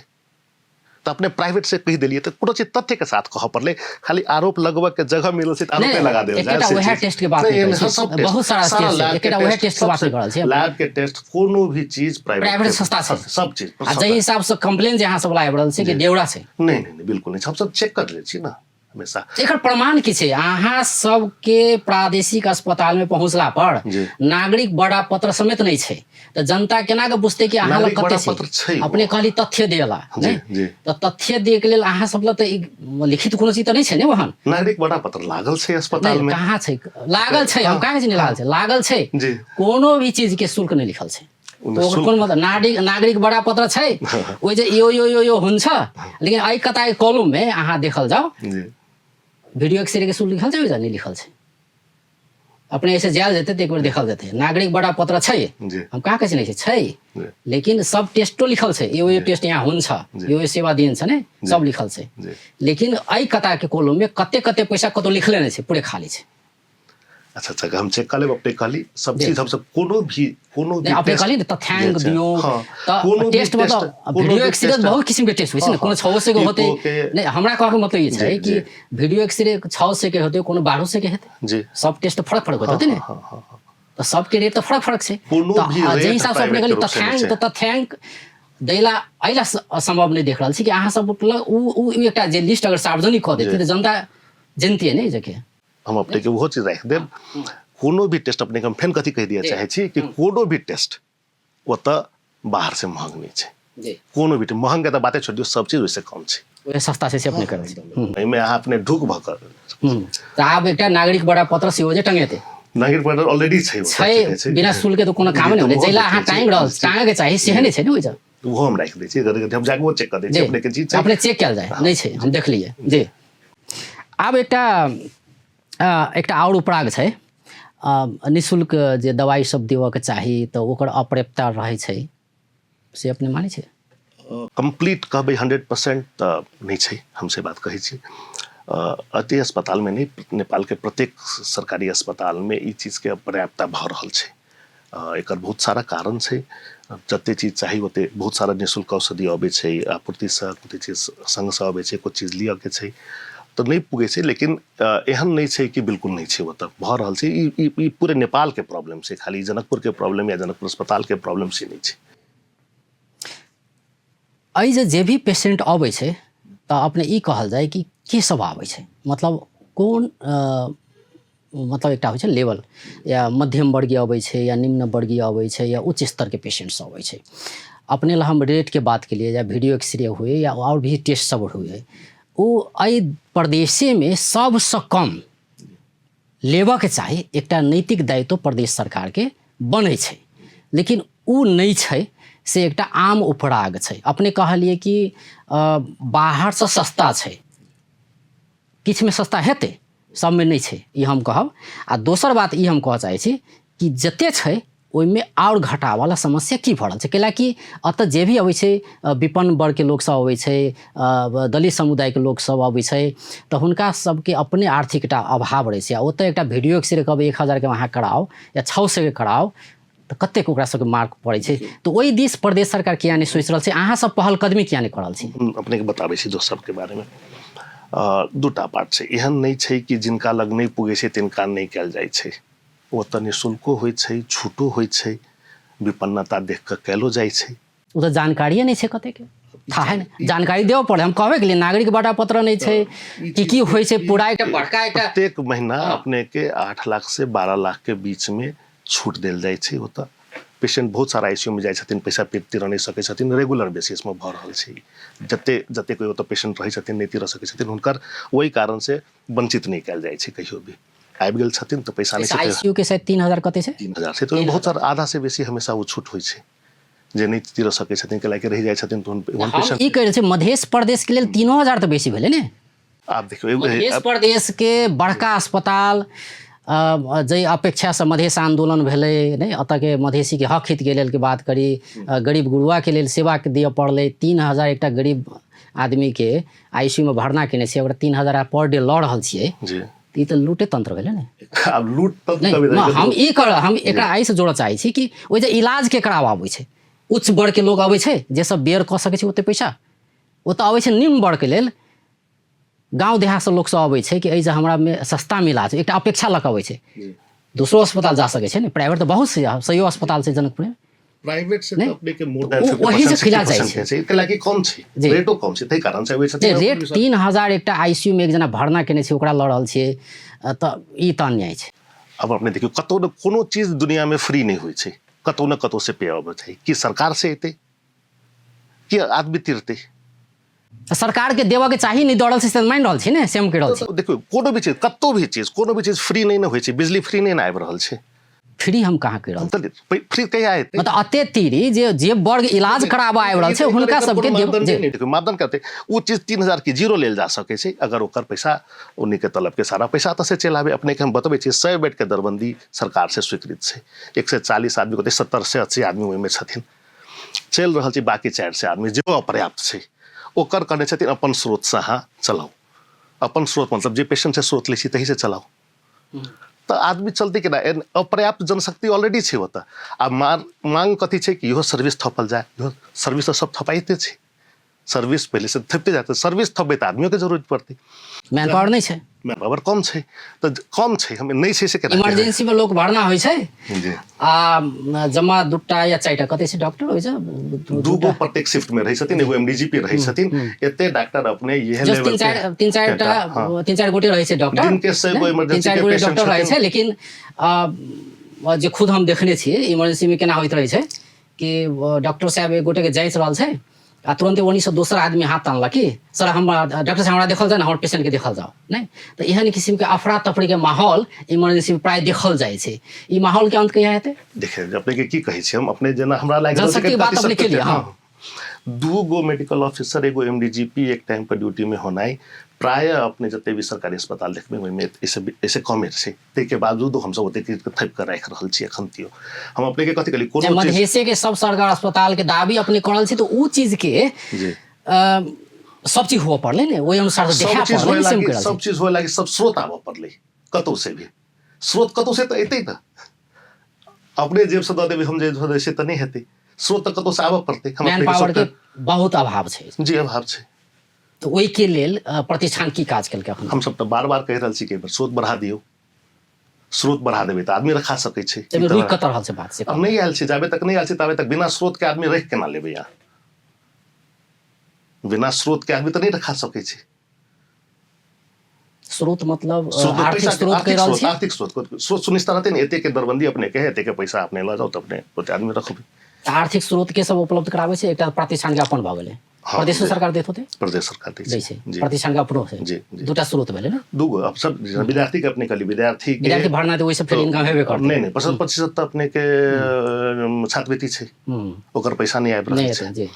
Speaker 2: तऽ अपने प्राइवेट से कहि देलियै तऽ कोनो चीज तथ्य के साथ कहऽ पड़लै। खाली आरोप लगबऽ के जगह मिलल छै तऽ आरोपे लगा देल
Speaker 1: जाय। वएह टेस्ट के बात नहीं करै छी, बहुत सारा टेस्ट छै, एकेटा वएह टेस्ट के बात नहीं करल छै।
Speaker 2: लैब के टेस्ट कोनो भी चीज
Speaker 1: प्राइवेट सस्ता छै
Speaker 2: सब चीज।
Speaker 1: आ जाहि हिसाब से कंप्लेन जे अहाँ सब आबि रहल छै कि डेवड़ा छै,
Speaker 2: नहीं नहीं नहीं बिल्कुल नहीं, हम सब चेक कर लै छी ना हमेशा।
Speaker 1: एकर प्रमाण की छै? अहाँ सबके प्रादेशिक अस्पताल में पहुंचला पर नागरिक बड़ा पत्र समेत नहीं छै, तऽ जनता केना के बुझतै कि अहाँ लग कते छै? अपने कहली तथ्य देला नहीं, तऽ तथ्य दे के लेल अहाँ सब लग तऽ लिखित कोनो चीज तऽ नहीं छै ने। वहां
Speaker 2: नागरिक बड़ा पत्र लागल छै अस्पताल में?
Speaker 1: कहाँ छै? लागल छै, हम कहाँ छै लागल छै, लागल छै, कोनो भी चीज के शुल्क नहीं लिखल छै। कोन मतलब नागरिक नागरिक बड़ा पत्र छै ओहि जे यो यो यो यो हुन्छ, लेकिन एहि कता कॉलम में अहाँ देखल जाओ वीडियो एक्सरे के शुल्क लिखल छै ओहि नहीं लिखल छै। अपने ऐसे जायल जेतै तऽ एक बेर देखल जेतै। नागरिक बड़ा पत्र छै, हम कहाँ कहै छै छै, लेकिन सब टेस्टो लिखल छै, यो यो टेस्ट यहाँ हुन्छ, यो यो सेवा दिइन्छ ने, सब लिखल छै, लेकिन एहि कता के कॉलम में कते कते पैसा कतौ लिखले नहि छै, पूरे खाली छै।
Speaker 2: अच्छा अच्छा, हम चेक कर लेब। अपने कहली सब चीज हम सब कोनो भी कोनो भी
Speaker 1: अपने कहली तथ्यांक दियो त टेस्ट मतलब वीडियो एक्सरे बहुत किसिम के टेस्ट होइ छै ने, कोनो 600 के होते नहीं। हमरा कहके मतलब ई छै कि वीडियो एक्सरे 600 के होते, कोनो 1200 के हेतै जी, सब टेस्ट फरक फरक होते ने, तऽ सबके रेट तऽ फरक फरक छै। तऽ जाहि हिसाब से अपने कहली तथ्यांक, तऽ तथ्यांक दैला एहिला सम्भव नहि देख रहल छी कि अहाँ सब उ एकटा जे लिस्ट अगर सार्वजनिक कऽ देतै तऽ जनता जनतियै ने जके।
Speaker 2: हम अपने के ओहो चीज राखि देब। कोनो भी टेस्ट अपने के हम फेन कथी कहि दिअ चाहै छी कि कोनो भी टेस्ट ओतऽ बाहर से महग नहि छै, कोनो भी महग के तऽ बाते छोड़ि दियौ, सब चीज ओहिसँ कम छै,
Speaker 1: ओहे सस्ता छै से अपने करै छी।
Speaker 2: एहिमे अहाँ अपने ढुक भऽ कऽ
Speaker 1: तऽ आब एकटा नागरिक बड़ा पत्र सेहो जे टंगेतै,
Speaker 2: नागरिक पत्र ऑलरेडी छै,
Speaker 1: छै, बिना शुल्क के तऽ कोनो काम नहि होलै, जैला अहाँ टांगि रहल टांगे के चाही सेहे नहि छै ने, ओहि
Speaker 2: ओहो हम राखि दै छी, हम जाके ओ चेक कऽ दै छी अपने के चीज
Speaker 1: अपने चेक कयल जाय, नहि छै हम देखलियै जी। आब एकटा एकटा आओर उपराग छै, निःशुल्क जे दवाइ सब देबऽके चाही तऽ ओकर अपर्याप्तता रहै छै, से अपने मानै छै?
Speaker 2: कम्प्लीट कहबै 100% तऽ नहि छै, हम से बात कहै छी। अति अस्पतालमे नहि, नेपालके प्रत्येक सरकारी अस्पतालमे ई चीजके अपर्याप्तता भऽ रहल छै। एकर बहुत सारा कारण छै, जते चीज चाही ओते बहुत सारा निःशुल्क औषधि अबै छै, आपूर्तिसँ कते चीज सङ्गसँ अबै छै, कुछ चीज लिअके छै तऽ नहि पुगै छै, लेकिन एहन नहि छै कि बिल्कुल नहि छै, ओतऽ भऽ रहल छै। ई ई पूरे नेपालके प्रॉब्लम छै, खाली जनकपुरके प्रॉब्लम या जनकपुर अस्पतालके प्रॉब्लम से नहि छै।
Speaker 1: एहि जे जे भी पेशेंट अबै छै तऽ अपने ई कहल जाय कि के सब आबै छै, मतलब कोन मतलब एकटा होइ छै लेवल, या मध्यम वर्गीय अबै छै या निम्न वर्गीय अबै छै या उच्च स्तरके पेशेंट सब अबै छै। अपने लए हम रेटके बात केलियै या वीडियो एक्सरे हुए या आओर भी टेस्ट सब हुए, ओ एहि प्रदेशेमे सबसँ कम लेबऽके चाही, एकटा नैतिक दायित्व प्रदेश सरकारके बनै छै, लेकिन ओ नहि छै, से एकटा आम उपराग छै। अपने कहलियै कि बाहरसँ सस्ता छै, किछुमे सस्ता हेतै, सबमे नहि छै, ई हम कहब। आ दोसर बात ई हम कहऽ चाहै छी कि जते छै ओहिमे आओर घटावला समस्या की भऽ रहल छै, कैलाकि एतऽ जे भी अबै छै विपन्न वर्गके लोकसब अबै छै, दलित समुदायके लोकसब अबै छै, तऽ हुनका सबके अपने आर्थिक एकटा अभाव रहै छै। आ ओतऽ एकटा वीडियो एक्सरे कहबै 1000के अहाँ कराउ या 600के कराउ तऽ कतेक ओकरा सबके मार्क पड़ै छै। तऽ ओहि दिस प्रदेश सरकार किया नहि सोचि रहल छै, अहाँ सब पहलकदमी किया नहि कऽ रहल छी?
Speaker 2: अपनेके बताबै छी दोस्त सबके बारेमे। दूटा पार्ट छै, एहन नहि छै कि जिनका लग नहि पुगै छै तिनका नहि कयल जाइ छै, ओतऽ निःशुल्को होइ छै, छूटो होइ छै, विपन्नता देख कऽ कयलो जाइ छै।
Speaker 1: ओ तऽ जानकारिए नहि छै कतेक थाहे नहि, जानकारी देबऽ पड़ै। हम कहबे केलियै नागरिक बटा पत्र नहि छै कि की होइ छै पूरा एकटा बड़का एकटा।
Speaker 2: प्रत्येक महीना अपने के 8 लाख से 12 लाख के बीच में छूट देल जाइ छै। ओतऽ पेशेंट बहुत सारा आईसीयू में जाइ छथिन, पैसा तीरऽ नहि सकै छथिन, रेगुलर बेसिस में भऽ रहल छै। जते जते कोइ ओतऽ पेशेंट रहै छथिन नहि तीरऽ सकै छथिन, हुनकर ओहि कारण से वंचित नहि कयल जाइ छै। कहियो भी आबि गेल छथिन तऽ पैसा नहि छै।
Speaker 1: आईसीयू के शायद 3000 कते छै?
Speaker 2: 3000 छै, तऽ ओहिमे बहुत सारा आधा से बेसी हमेशा ओ छूट होइ छै। जे नहि तीरऽ सकै छथिन, कैला के रहि जाइ छथिन, तऽ
Speaker 1: हम ई कहि रहल छी मधेश प्रदेश के लेल 3000 तऽ बेसी भेलै ने।
Speaker 2: आब देखियौ
Speaker 1: मधेश प्रदेश के बड़का अस्पताल जाहि अपेक्षासँ मधेश आन्दोलन भेलै नहि, एतऽके मधेसीके हक हितके लेल के बात करी, गरीब गुरुआके लेल सेवा दिअ पड़लै। 3000 एकटा गरीब आदमीके आईसीयू में भरना केने छियै, ओकरा 3000 पर डे लऽ रहल छियै, ई तऽ लूटे तंत्र भेलै ने।
Speaker 2: आब लूट तंत्र
Speaker 1: नहि, हम ई कर हम एकरा एहिसँ जोड़ऽ चाहै छी कि ओहि जे इलाज के कराबऽ आबै छै, उच्च वर्गके लोक अबै छै, जे सब बेयर कऽ सकै छै ओते पैसा, ओतऽ अबै छै निम्न वर्गके लेल, गाँव देहातसँ लोकसभ अबै छै कि एहिसँ हमरामे सस्ता मिला छै, एकटा अपेक्षा लऽ कऽ अबै छै। दोसरो अस्पताल जा सकै छै ने, प्राइवेट तऽ बहुत छै, सहियो अस्पताल छै जनकपुरमे।
Speaker 2: प्राइवेट से
Speaker 1: नहि?
Speaker 2: तऽ अपने के मोर
Speaker 1: तऽ
Speaker 2: देन
Speaker 1: ओ ओही से
Speaker 2: 50%
Speaker 1: खिला जाइ
Speaker 2: 60%
Speaker 1: छै।
Speaker 2: छै, कैलाकि कम छै,
Speaker 1: जी।
Speaker 2: रेटो कम छै, ताहि कारण से अबै
Speaker 1: जे
Speaker 2: छथिन।
Speaker 1: रेट 3000 एकटा आईसीयू मे एक जना भर्ना केने छै, ओकरा लऽ रहल छियै, तऽ ई तऽ अन्याय छै।
Speaker 2: अब अपने देखियौ, कतौ ने कोनो चीज दुनिया में फ्री नहि होइ छै, कतौ ने कतौ से पे अबै छै। कि सरकार से एतै कि आदमी तिरतै?
Speaker 1: सरकार के देबऽ के चाही, नहि दऽ रहल छै से मानि रहल छी ने, सेम कहि रहल छी।
Speaker 2: देखियौ, कोनो भी चीज, कतौ भी चीज, कोनो भी चीज फ्री नहि ने होइ छै। बिजली फ्री नहि ने आबि रहल छै।
Speaker 1: फ्री हम कहाँ कहि रहल छी?
Speaker 2: तऽ फ्री कहिया एतै?
Speaker 1: मतलब अते तीरी जे जे वर्ग इलाज कराबऽ आबि रहल छै हुनका सबके देब।
Speaker 2: मापदंड नहि, देखियौ, मापदंड करतै ओ चीज 3000 की जीरो लेल जा सकै छै अगर ओकर पैसा उन्हीं के तलब के सारा पैसा तऽ से चलि आबै। अपने के हम बतबै छी, 100 बेड के दरबंदी सरकार से स्वीकृत छै, 140 आदमी के 70 से 80 आदमी ओहिमे छथिन, चलि रहल छै। बाकी 400 आदमी जे अपर्याप्त छै, ओकर कहने छथिन अपन स्रोतसँ अहाँ चलाउ। अपन स्रोत मतलब जे पेशेंट से स्रोत लै छी तही से चलाउ, तऽ आदमी चलतै केना? अपर्याप्त जनशक्ति ऑलरेडी छै ओतऽ। आ मांग कथी छै कि इहो सर्विस थपल जाय। इहो सर्विस तऽ सब थपाइते छै, सर्विस पहिले से थपिते जाते, सर्विस थपबै तऽ आदमियोके जरूरत पड़तै।
Speaker 1: मैन पावर नहि छै।
Speaker 2: मैन पावर कम छै तऽ कम छै, हम नहि छै से केना?
Speaker 1: इमरजेंसी में लोक भरना होइ छै।
Speaker 2: जी।
Speaker 1: आ जमा दूटा या चारिटा कते छै डॉक्टर होइ छै?
Speaker 2: दूगो प्रत्येक शिफ्ट में रहै छथिन, एगो एमडीजीपी रहै छथिन। एते डॉक्टर अपने इहे
Speaker 1: जस्ट
Speaker 2: लेवल
Speaker 1: तीन चारि, तीन चारिटा,
Speaker 2: हाँ।
Speaker 1: तीन चारि गोटे रहै छै डॉक्टर।
Speaker 2: दिन के 100 गो
Speaker 1: तीन
Speaker 2: इमरजेंसी
Speaker 1: चारि
Speaker 2: के
Speaker 1: गोटे
Speaker 2: पेशेंट
Speaker 1: डॉक्टर रहै
Speaker 2: छथिन।
Speaker 1: छै, लेकिन जे खुद हम देखने छियै इमरजेंसी में केना होइत रहै छै कि डॉक्टर साहब एक गोटे के जाँच रहल छै आ तुरंते ओनी से दोसर आदमी हाथ तानलक कि सर, हम डॉक्टर साहब, हमरा देखल जाए ने, हमर पेशेंट के देखल जाओ। नहि तऽ एहन किसिम के अफरा तफरी के माहौल इमरजेंसी में प्राय देखल जाइ छै। ई माहौल के अंत कहिया हेतै?
Speaker 2: देखिए, अपने के की कहै छी हम, अपने जेना हमरा लागि रहल छै
Speaker 1: जनशक्ति के बात
Speaker 2: कथी
Speaker 1: अपने
Speaker 2: सब
Speaker 1: केलियै, हाँ।
Speaker 2: दू गो मेडिकल ऑफिसर, एगो एमडीजीपी एक टाइम पर ड्यूटी में होनाइ, प्राय अपने जते भी सरकारी अस्पताल देखबै ओहिमे एहिसँ एहिसँ कमे छै। ताहिके बावजूदो हमसब ओतेक चीजके थपि कऽ राखि रहल छी। एखन तियो हम अपने के कथी कहली, कोनो चीज
Speaker 1: मधेशे के सब सरकार अस्पताल के दाबी अपने करल छी तऽ उ चीज के
Speaker 2: जी
Speaker 1: सब चीज हुअ पड़लै ने, ओहि अनुसार से
Speaker 2: सब
Speaker 1: देखा
Speaker 2: चीज
Speaker 1: पड़लै
Speaker 2: होए
Speaker 1: ने, सेम
Speaker 2: लागी
Speaker 1: करल
Speaker 2: सब
Speaker 1: छी।
Speaker 2: चीज होए लागी सब स्रोत आबऽ पड़लै, कतौ से भी स्रोत कतौ से तऽ एतै ने। अपने जेब से दऽ देबै, हम जे दऽ देबै से तऽ नहि हेतै, स्रोत तऽ कतौ से आबऽ पड़तै। हम
Speaker 1: मैन
Speaker 2: अपने के
Speaker 1: पावर के
Speaker 2: सबके
Speaker 1: बहुत अभाव छै।
Speaker 2: जी, अभाव छै।
Speaker 1: तऽ ओहिके लेल प्रतिष्ठान की काज केलकै अखन?
Speaker 2: हमसब तऽ बार बार कहि रहल छी कि एहि बेर स्रोत बढ़ा दियौ। स्रोत बढ़ा देबै तऽ आदमी रखा सकै छै।
Speaker 1: ताहिमे रुकि कतऽ रहल छै बात से?
Speaker 2: आब नहि आयल छै, जाबे तक नहि आयल छै ताबे तक बिना स्रोत के आदमी रखि केना लेबै अहाँ? बिना स्रोत के आदमी तऽ नहि रखा सकै छै।
Speaker 1: स्रोत मतलब
Speaker 2: स्रोत
Speaker 1: आर्थिक
Speaker 2: पैसा के-
Speaker 1: स्रोत कहि
Speaker 2: आर्थिक
Speaker 1: रहल
Speaker 2: स्रोत
Speaker 1: छी।
Speaker 2: आर्थिक स्रोत, स्रोत सुनिश्चित रहतै ने, एते के दरबंदी अपने के है, एते के पैसा अपने लऽ जाउ तऽ अपने ओते आदमी रखबै।
Speaker 1: तऽ आर्थिक स्रोत के सब उपलब्ध कराबै छै? एकटा प्रतिष्ठान के अपन भऽ गेलै।
Speaker 2: हाँ,
Speaker 1: प्रदेशो
Speaker 2: जी।
Speaker 1: सरकार दैत होतै?
Speaker 2: प्रदेश सरकार दै
Speaker 1: दै
Speaker 2: छै।
Speaker 1: छै।
Speaker 2: जी।
Speaker 1: प्रतिष्ठान के अपनो छै?
Speaker 2: जी, जी।
Speaker 1: दूटा स्रोत भेलै ने?
Speaker 2: दूगो। अब सब जेना विद्यार्थी के अपने कहली, विद्यार्थी के
Speaker 1: विद्यार्थी भरना तऽ ओहिसँ फेर इनकम हेबे करतै।
Speaker 2: नहि नहि, 75% तऽ अपने के छात्रवृत्ति छै, ओकर पैसा नहि आबि
Speaker 1: नहि
Speaker 2: रहल छै।
Speaker 1: हेतै जी।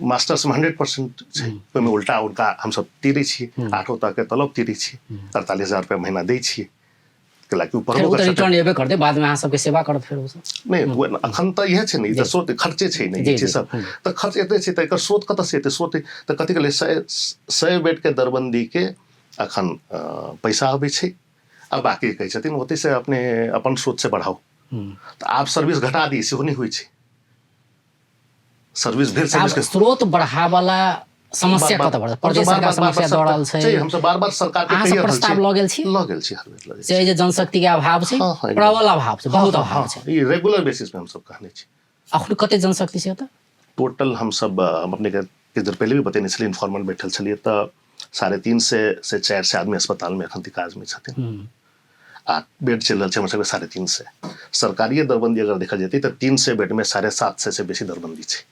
Speaker 2: मास्टर्स में 100% छै, ओहिमे उल्टा उनका हमसब तीरै छियै, आठो तह के तलब तीरै छियै, 48,000 रुपया महीना दै छियै, कैलाकि ओ
Speaker 1: फेर
Speaker 2: पढ़बो
Speaker 1: ओ तऽ
Speaker 2: कर सकतै।
Speaker 1: रिटर्न एबे करतै बादमे, अहाँ सबके सेवा करत फेर ओ सब।
Speaker 2: नहि, ओ अखन तऽ इएह छै ने, ई तऽ स्रोत खर्चे छै ने, ई
Speaker 1: जी,
Speaker 2: छै
Speaker 1: जी,
Speaker 2: सब तऽ खर्च एते छै, तऽ एकर स्रोत कतऽ से एतै? स्रोत तऽ कथी कहलै, 100 बेड के दरबंदी के अखन पैसा अबै छै, आ बाकी कहै छथिन ओतै से अपने अपन स्रोत से बढ़ाउ। तऽ आब सर्विस घटा दी सेहो नहि होइ छै। सर्विस भेल
Speaker 1: आब
Speaker 2: सर्विस के
Speaker 1: स्रोत बढ़ावला समस्या कतऽ बढ़ल? प्रदेश सरकार समस्या दऽ रहल छै?
Speaker 2: हमसब बार बार सरकार के
Speaker 1: अहाँ
Speaker 2: कहि
Speaker 1: सब
Speaker 2: रहल
Speaker 1: प्रस्ताव
Speaker 2: छी।
Speaker 1: लऽ गेल छी?
Speaker 2: लऽ गेल छी, हर बेर लऽ गेल
Speaker 1: से जे जनशक्ति के अभाव छै,
Speaker 2: हाँ, हाँ, एकदम।
Speaker 1: प्रबल अभाव छै, बहुत अभाव
Speaker 2: हाँ,
Speaker 1: छै।
Speaker 2: ई रेगुलर बेसिस में हमसब कहने छी।
Speaker 1: अखन कते जनशक्ति छै ओतऽ?
Speaker 2: टोटल हमसब, हम अपने के किछु देर पहिले भी बतेने छलियै, इन्फॉर्मल बैठल छलियै, तऽ 350 से 400 आदमी अस्पताल में एखन तक काज में छथिन, आ बेड चलि रहल छै हमर सबके 350। सरकारिए दरबंदी अगर देखल जेतै तऽ 300 बेड में 750 से बेसी दरबंदी छै,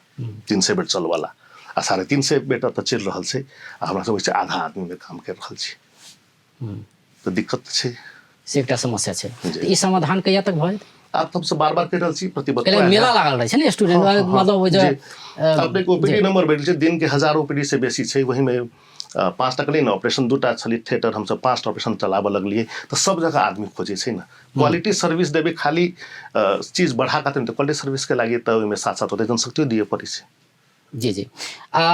Speaker 2: 300 बेड चलवाला, आ 350 बेड तऽ चलि रहल छै, आ हमरा सब ओहिसँ आधा आदमी में काम कर रहल छी, तऽ दिक्कत तऽ छै।
Speaker 1: से एकटा समस्या छै।
Speaker 2: जी।
Speaker 1: तऽ ई समाधान कहिया तक भऽ जेतै?
Speaker 2: आब तऽ हमसब बार बार कहि रहल छी, प्रतिबद्ध
Speaker 1: पहिले मेला लागल रहै छै ने स्टूडेंट, मतलब ओ जे
Speaker 2: अपने के ओपीडी नंबर बढ़ि छै, दिन के 1000 ओपीडी से बेसी छै। वही में 5 टाके नहि ने ऑपरेशन, दूटा छलै थिएटर, हमसब 5टा ऑपरेशन चलाबऽ लगलियै, तऽ सब जगह आदमी खोजै छै ने। क्वालिटी सर्विस देबै, खाली चीज बढ़ा कऽ तऽ क्वालिटी सर्विस के लागि तऽ ओहिमे साथ साथ ओते जनशक्तियो दिअ पड़ै छै।
Speaker 1: जी जी। आ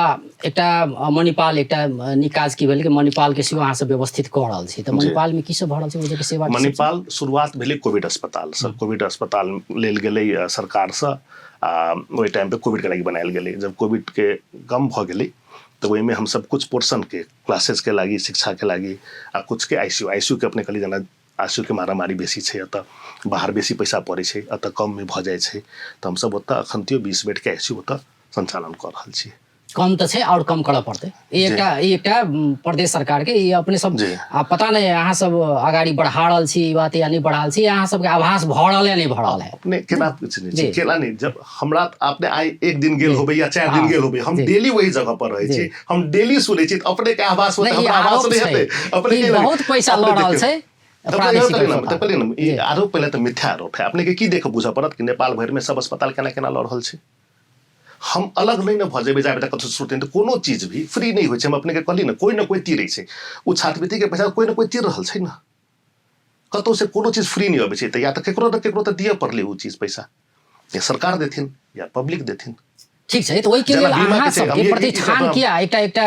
Speaker 1: एकटा मणिपाल, एकटा नीक काज की भेल कि मणिपालके सेहो अहाँ सब व्यवस्थित कऽ रहल छी, तऽ मणिपालमे की सब भऽ रहल छै? ओहि जगह सेवा की सब छै?
Speaker 2: मणिपाल शुरुआत भेलै कोविड अस्पतालसँ। कोविड अस्पताल लेल गेलै सरकारसँ, आ ओहि टाइम पे कोविडके लागि बनायल गेलै। जब कोविडके कम भऽ गेलै तऽ ओहिमे हमसब कुछ पोर्शनके क्लासेसके लागि शिक्षाके लागि आ कुछके आईसीयू आईसीयूके अपने कहली जेना आईसीयूके मारामारी बेसी छै एतऽ बाहर बेसी पैसा पड़ै छै एतऽ कममे भऽ जाइ छै तऽ हमसब ओतऽ अखन 20 बेडके आईसीयू ओतऽ सञ्चालन कऽ रहल छी।
Speaker 1: कम तऽ छै आओर कम करऽ पड़तै। ई एकटा ई एकटा प्रदेश सरकार के ई अपने सब आ पता नहि अहाँ सब अगाडि बढ़ा रहल छी ई बात या नहि बढ़ा रहल छी, अहाँ सबके आभास भऽ रहल या नहि भऽ रहल है।
Speaker 2: अपने केना पूछने छी केना नहि, जब हमरा अपने आइ एक दिन गेल होबै या 4 दिन गेल होबै, हम डेली वही जगह पर रहै छी, हम डेली सुनै छी, अपने के आभास होतै, हमरा आभास नहि हेतै।
Speaker 1: अपने के बहुत पैसा लऽ रहल छै।
Speaker 2: ई आरोप पहिले तऽ मिथ्या आरोप है। अपने के की देख बुझऽ पड़त कि नेपाल भरिमे सब अस्पताल केना केना लऽ रहल छै। हम अलग नहि ने भऽ जेबै जाबे तक कतहु स्रोत नहि, तऽ कोनो चीज भी फ्री नहि होइ छै। हम अपनेके कहली ने, कोइ ने कोइ तीरै छै ओ छात्रवृत्तिके पैसा, कोइ ने कोइ तीर रहल छै ने कतहु से, कोनो चीज फ्री नहि अबै छै। तऽ या तऽ केकरो ने केकरो तऽ दिअ पड़लै ओ चीज पैसा, या सरकार देथिन या पब्लिक देथिन।
Speaker 1: ठीक छै, तऽ ओहिके लेल अहाँ सबके प्रतिष्ठान किया एकटा एकटा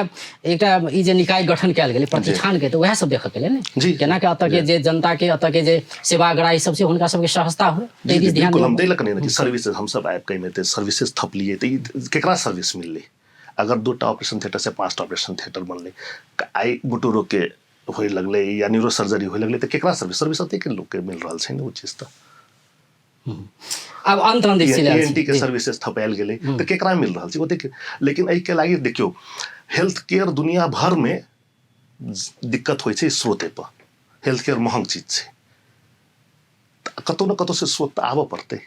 Speaker 1: एकटा ई जे निकाय गठन कयल गेलै प्रतिष्ठान के, तऽ वएह सब देखऽ के लेल ने केना के एतऽ के जे जनता के एतऽ के जे सेवाग्राही सब छै हुनका सबके सहजता हो, ताहि दिस ध्यान।
Speaker 2: हम दै लए कनि सर्विसेज हमसब आबि कऽ एहिमे तऽ सर्विसेज थपलियै तऽ ई केकरा सर्विस मिललै? अगर 2टा ऑपरेशन थिएटर से 5टा ऑपरेशन थिएटर बनलै, आइ बुटो रोग के होय लगलै या न्यूरो सर्जरी होय लगलै, तऽ केकरा सर्विस? सर्विस ओतेक लोकके मिल रहल छै ने ओ चीज। तऽ
Speaker 1: आब अंत अंत दिस चलि
Speaker 2: एएनटी के सर्विसेज थपायल गेलै तऽ केकरा मिल रहल छै ओतेक। लेकिन एहिके लागि देखियौ, हेल्थ केयर दुनिया भरमे दिक्कत होइ छै स्रोते पर। हेल्थ केयर महग चीज छै, कतहु ने कतहु से स्रोत तऽ आबऽ पड़तै।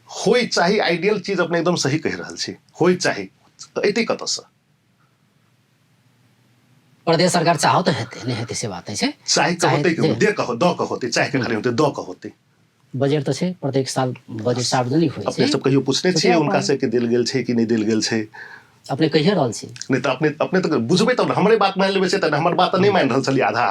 Speaker 2: होइ चाही आइडियल चीज, अपने एकदम सही कहि रहल छी, होइ चाही, एतै कतऽसँ?
Speaker 1: प्रदेश सरकार चाहो तऽ हेतै, नहि हेतै से बात नहि छै।
Speaker 2: चाहे के होतै के दे कहो दऽ के होतै, चाहे के खाली होतै दऽ के होतै।
Speaker 1: बजट तऽ छै, प्रत्येक साल बजट सार्वजनिक होइ
Speaker 2: छै। अपने सब कहियो पूछने छियै हुनका से कि देल गेल छै कि नहि देल गेल छै?
Speaker 1: अपने कहिए रहल छी।
Speaker 2: नहि तऽ अपने अपने तऽ बुझबै तब ने, हमरे बात मानि लेबै से तऽ हमर बात तऽ नहि मानि रहल छलियै आधा,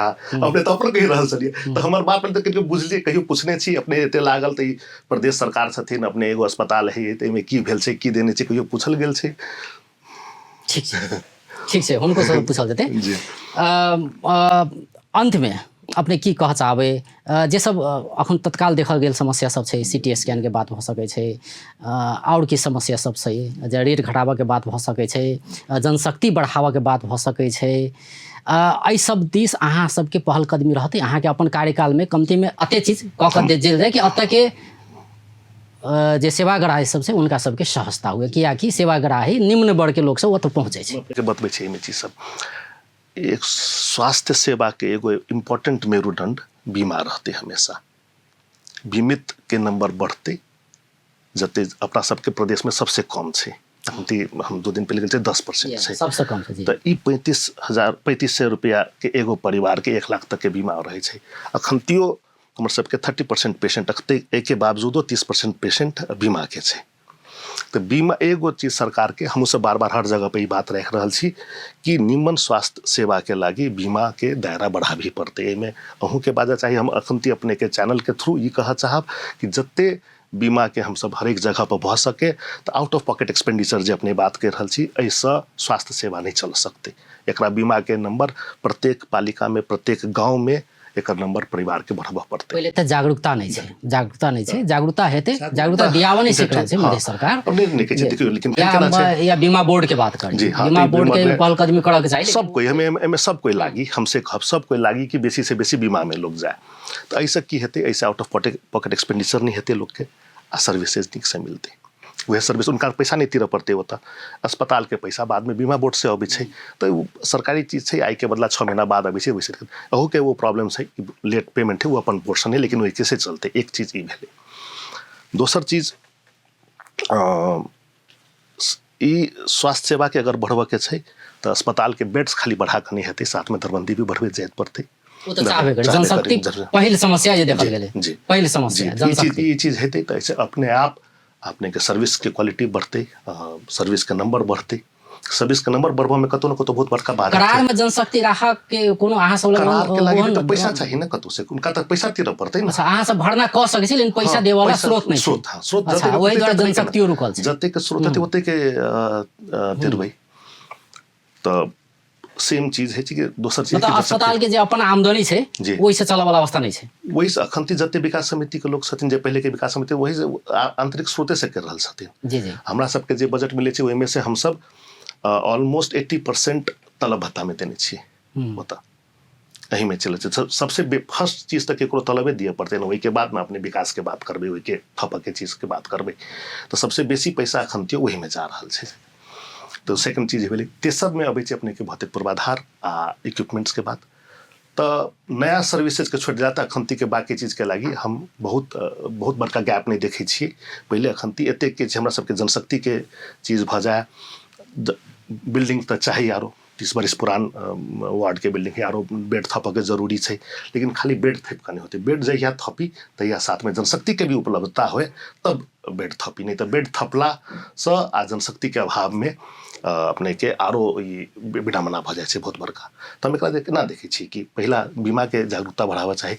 Speaker 2: अपने तऽ अपन कहि रहल छलियै, तऽ हमर बात तऽ कहियो बुझलियै, कहियो पूछने छी अपने? एते लागल तऽ ई प्रदेश सरकार छथिन, अपने एगो अस्पताल है तऽ एहिमे की भेल छै, की देने छै, कहियो पूछल गेल छै?
Speaker 1: ठीक छै, ठीक छै, हुनको सब पूछल जेतै। अन्तमे अपने की कह चाहबै जे सब अखन तत्काल देखल गेल समस्या सब छै? सी टी स्कैनके बात भऽ सकै छै, आओर की समस्या सब छै, जे रेट घटाबऽके बात भऽ सकै छै, जनशक्ति बढ़ाबऽके बात भऽ सकै छै, एहि सब दिस अहाँ सबके पहल कदमी रहतै? अहाँके अपन कार्यकालमे कमतीमे एते चीज कऽ कऽ देल जाय कि एतऽके जे सेवाग्राही सब छै हुनका सबके सहजता हुए, कियाकि सेवाग्राही निम्न वर्गके लोक सब ओतऽ पहुँचै छै।
Speaker 2: बतबै छै एहिमे चीज सब। एक स्वास्थ्य सेवाके एगो इम्पोर्टेंट मेरुदंड बीमा रहतै हमेशा। बीमित के नंबर बढ़तै, जते अपना सबके प्रदेशमे सबसे कम छै, हम 2 दिन पहिले गेल 10% छै,
Speaker 1: सबसे कम छै।
Speaker 2: तऽ ई 35,000 3500 रुपैआके एगो परिवारके 1 लाख तकके बीमा रहै छै। अखनतियो हमर सबके 30% पेशेंट एहिके बावजूदो 30% पेशेंट बीमाके छै। तऽ बीमा एगो चीज सरकारके, हमहूँ सब बार बार हर जगह पे ई बात राखि रहल छी कि निमन स्वास्थ्य सेवाके लागि बीमाके दायरा बढ़ाबही पड़तै। एहिमे अहूँके बाजऽ चाही। हम अखनती अपनेके चैनलके थ्रू ई कहऽ चाहब कि जते बीमाके हमसब हरेक जगह पर भऽ सके तऽ आउट ऑफ पॉकेट एक्सपेंडिचर जे अपने बात कहि रहल छी, एहिसँ स्वास्थ्य सेवा नहि चलि सकतै। एकरा बीमाके नंबर प्रत्येक पालिकामे, प्रत्येक गाँवमे एकर नंबर परिवारके बढ़बऽ पड़तै।
Speaker 1: पहिले तऽ जागरूकता नहि छै, जागरूकता नहि छै, जागरूकता हेतै, जागरूकता दियाबऽ नहि सीख रहल छै मधेश सरकार।
Speaker 2: नहि नहि कहै छै, देखियौ, लेकिन केना
Speaker 1: छै, या बीमा बोर्ड के बात करी, बीमा बोर्ड के पहल कदमी करऽ के चाही।
Speaker 2: सब कोइ हमे एहिमे सब कोइ लागी, हमसे कहब सब कोइ लागी कि बेसी से बेसी बीमा में लोग जाए। तऽ एहिसँ की हेतै? एहिसँ आउट ऑफ पॉकेट एक्सपेंडिचर नहि हेतै लोकके आ सर्विसेज नीकसँ मिलतै। वएह सर्विस हुनका पैसा नहि तीरऽ पड़तै ओतऽ, अस्पतालके पैसा बादमे बीमा बोर्डसँ अबै छै, तऽ ओ सरकारी चीज छै, आइके बदला 6 महीना बाद अबै छै। वैसे अहूके ओ प्रॉब्लम छै कि लेट पेमेंट है, ओ अपन पोर्शन है, लेकिन ओहि से चलतै। एक चीज ई भेलै। दोसर चीज ई स्वास्थ्य सेवाके अगर बढ़बऽके छै तऽ अस्पतालके बेड्स खाली बढ़ा कऽ नहि हेतै, साथमे दरबन्दी भी बढ़बैत जाइत पड़तै।
Speaker 1: ओ तऽ चाहबे करी। जनशक्ति पहिल समस्या जे देखल गेलै, पहिल समस्या
Speaker 2: जनशक्ति। ई चीज हेतै तऽ एहिसँ अपने आप अपनेके सर्विसके क्वालिटी बढ़तै, सर्विसके नंबर बढ़तै। सर्विसके नंबर बढ़बऽमे कतौ ने कतौ बहुत बड़का बात।
Speaker 1: करारमे जनशक्ति राखऽ के कोनो अहाँ सब
Speaker 2: लग करारके लागि तऽ पैसा चाही ने कतौ से, हुनका तऽ पैसा तीरऽ पड़तै ने।
Speaker 1: अच्छा, अहाँ सब भरना कऽ सकै छी लेकिन पैसा देबऽ वाला स्रोत नहि।
Speaker 2: स्रोत, हाँ, स्रोत।
Speaker 1: अच्छा, ओहि दुआरे जनशक्तियो रुकल छै।
Speaker 2: जतेक स्रोत हेतै ओतेक तिरबै तऽ सेम चीज होइ छै कि दोसर चीज।
Speaker 1: मतलब अस्पताल के जे अपन आमदनी छै ओहिसँ चलऽ वाला अवस्था नहि छै।
Speaker 2: ओहिसँ अखन जते विकास समिति के लोक छथिन, जे पहिले के विकास समिति, वही से आंतरिक स्रोते से कर रहल छथिन।
Speaker 1: जी जी।
Speaker 2: हमरा सबके जे बजट मिलै छै ओहिमे से हमसब ऑलमोस्ट 80% तलब भत्तामे देने छियै। ओतऽ एहिमे चलै छै। सबसे फर्स्ट चीज तऽ केकरो तलबे दिअ पड़तै ने, ओहिके बाद ने अपने विकासके बात करबै, ओहिके थपऽके चीजके बात करबै। तऽ सबसे बेसी पैसा एखन त्यो ओहिमे जा रहल छै। तऽ सेकंड चीज भेलै। तेसरमे अबै छै अपनेके भौतिक पूर्वाधार आ इक्विपमेंट्सके बात। तऽ नया सर्विसेजके छोड़ि देला तऽ अखनतीके बाँकी चीजके लागि हम बहुत बहुत बड़का गैप नहि देखै छियै। पहिले अखनती एतेक छै हमरा सबके जनशक्तिके चीज भऽ जाय, बिल्डिंग तऽ चाही, आरो 30 बरिस पुरान वार्डके बिल्डिंग है, आरो बेड थपऽके जरूरी छै, लेकिन खाली बेड थपि कऽ नहि होतै। बेड जहिया थपी तहिया साथमे जनशक्तिके भी उपलब्धता होय तब बेड थपी, नहि तऽ बेड थपलासँ आ जनशक्तिके अभावमे अपनेके आरो ई विडम्बना भऽ जाइ छै बहुत बड़का। तऽ हम एकरा केना देखै छी कि पहिला बीमाके जागरूकता बढ़ाबऽ चाही।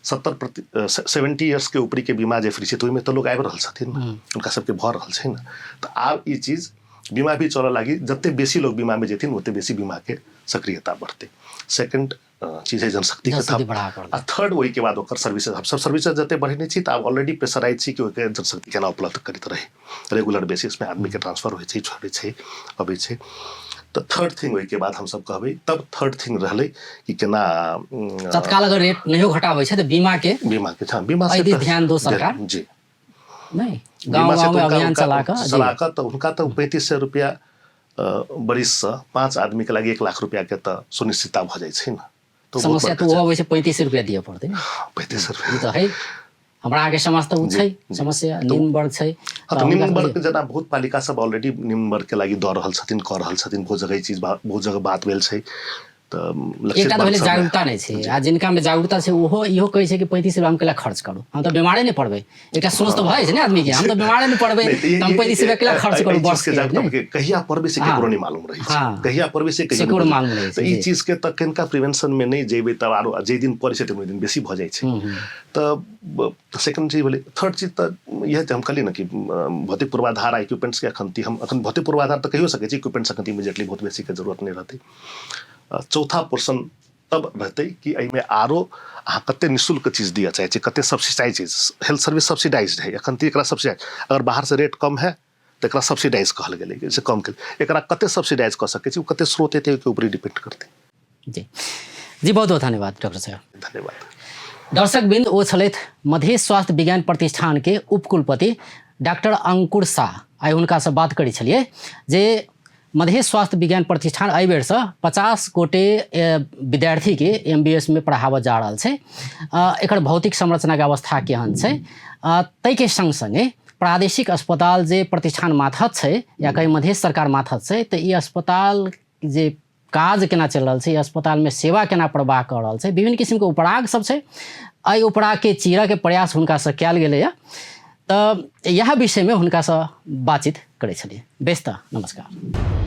Speaker 2: 70 इयर्सके ऊपरीके बीमा जे फ्री छै तऽ ओहिमे तऽ लोक आबि रहल छथिन ने, हुनका सबके भऽ रहल छै ने। तऽ आब ई चीज बीमा भी चलऽ लागी, जते बेसी लोग बीमामे जेथिन ओते बेसी बीमाके सक्रियता बढ़तै। सेकंड चीज है जनशक्तिके
Speaker 1: जनशक्ति
Speaker 2: थप
Speaker 1: बढ़ाबऽ पड़तै।
Speaker 2: आ थर्ड ओहिके बाद ओकर सर्विसेज। हम सब सर्विसेज जते बढ़ेने छी तऽ आब ऑलरेडी प्रेशराइज छी कि ओहिके जनशक्ति केना उपलब्ध करैत रहै। रेगुलर बेसिसमे आदमीके ट्रांसफर होइ छै, छोड़ै छै, अबै छै। तऽ थर्ड थिंग ओहिके बाद हमसब कहबै, तब थर्ड थिंग रहलै कि केना
Speaker 1: तत्काल अगर रेट नहियो घटाबै छै तऽ बीमाके
Speaker 2: बीमाके, हँ, बीमा
Speaker 1: एहि
Speaker 2: से
Speaker 1: दिस
Speaker 2: तऽ
Speaker 1: ध्यान दो सरकार।
Speaker 2: जी
Speaker 1: नहि गाँव
Speaker 2: बीमा से
Speaker 1: गाँवमे
Speaker 2: तऽ
Speaker 1: अभियान
Speaker 2: हुनका
Speaker 1: चला कऽ जी
Speaker 2: चला कऽ तऽ हुनका तऽ 3500 रुपया बरिससँ 5 आदमीके लागि 1 लाख रुपयाके तऽ सुनिश्चितता भऽ जाइ छै ने। तऽ बहुत
Speaker 1: समस्या
Speaker 2: बड़का
Speaker 1: तऽ ओहो अबै छै, 35 रुपया दिअ पड़तै ने।
Speaker 2: 35
Speaker 1: ई
Speaker 2: रुपया
Speaker 1: तऽ है हमरा अहाँके समाज तऽ ओ छै समस्या, निम्न वर्ग छै।
Speaker 2: हँ, तऽ निम्न वर्ग जेना बहुत पालिका सब ऑलरेडी निम्न वर्ग के लागि दऽ रहल छथिन, कऽ रहल छथिन, बहुत जगह ई चीज बहुत जगह बात भेल छै। तऽ लक्षित
Speaker 1: एकटा तऽ
Speaker 2: वर्ग
Speaker 1: भेलै
Speaker 2: सबमे
Speaker 1: जागरूकता नहि छै, आ जिनकामे जागरूकता छै ओहो इहो कहै छै कि 35 रुपया हम कैला खर्च करू, हम तऽ बीमारे नहि पड़बै। एकटा सोच तऽ भऽ जाइ छै ने आदमीके, हम तऽ बीमारे नहि पड़बै
Speaker 2: नहि, तऽ
Speaker 1: तऽ हम 35 रुपया कैला खर्च करू
Speaker 2: एहि
Speaker 1: वर्ष
Speaker 2: चीजके
Speaker 1: के,
Speaker 2: जागरूकता
Speaker 1: नहि?
Speaker 2: के कहिया पड़बै से केकरो नहि मालूम रहै छै, कहिया पड़बै से
Speaker 1: से
Speaker 2: कहियो
Speaker 1: केकरो
Speaker 2: नहि
Speaker 1: मालूम रहै
Speaker 2: तऽ
Speaker 1: छै।
Speaker 2: ई
Speaker 1: जी
Speaker 2: चीजके तऽ कनिका प्रिवेंशन मे नहि जेबै तब आरो जाहि दिन पड़ै छै ओहि दिन बेसी भऽ जाइ छै। तऽ सेकंड चीज भेलै। थर्ड चीज तऽ इएह जे हम कहलियै ने कि भौतिक पूर्वाधार आ इक्विपमेंट्सके अखन हम अखन भौतिक पूर्वाधार तऽ कहियो सकै छी, इक्विपमेंट्स अखन इमीडिएटली बहुत बेसीके जरूरत नहि रहतै। चौथा पोर्शन तब रहतै कि एहिमे आरो अहाँ कते निःशुल्क चीज दिअ चाहै छी, कते सब्सिडाइज चीज। हेल्थ सर्विस सब्सिडाइज है एखन तऽ एकरा सब्सिडाइज, अगर बाहरसँ रेट कम है तऽ एकरा सब्सिडाइज कहल गेलै कि से कम केल, एकरा कते सब्सिडाइज कऽ सकै छी, ओ कते स्रोत हेतै ओहिके ऊपर डिपेंड करतै।
Speaker 1: जी जी, बहुत बहुत धन्यवाद डॉक्टर साहब।
Speaker 2: धन्यवाद।
Speaker 1: दर्शक बिंद ओ छलथि मधेश स्वास्थ्य विज्ञान प्रतिष्ठान के उपकुलपति डॉक्टर अंकुर शाह। आइ हुनकासँ बात करै छलियै जे मधेश स्वास्थ्य विज्ञान प्रतिष्ठान एहि बेरसँ 50 गोटे विद्यार्थीके एम बी एस मे पढ़ाबऽ जा रहल छै, एकर भौतिक संरचनाके अवस्था केहन छै, ताहिके सङ्ग सङ्गे प्रादेशिक अस्पताल जे प्रतिष्ठान माथत छै या कहीं मधेश सरकार माथत छै, तऽ ई अस्पताल जे काज केना चलि रहल छै, ई अस्पतालमे सेवा केना प्रवाह कऽ रहल छै, विभिन्न किसिमके उपराग सब छै, एहि उपरागके चीरऽके प्रयास हुनकासँ कयल गेलैए। तऽ इएह विषयमे हुनकासँ बातचीत करै छलियै। बेस, तऽ नमस्कार।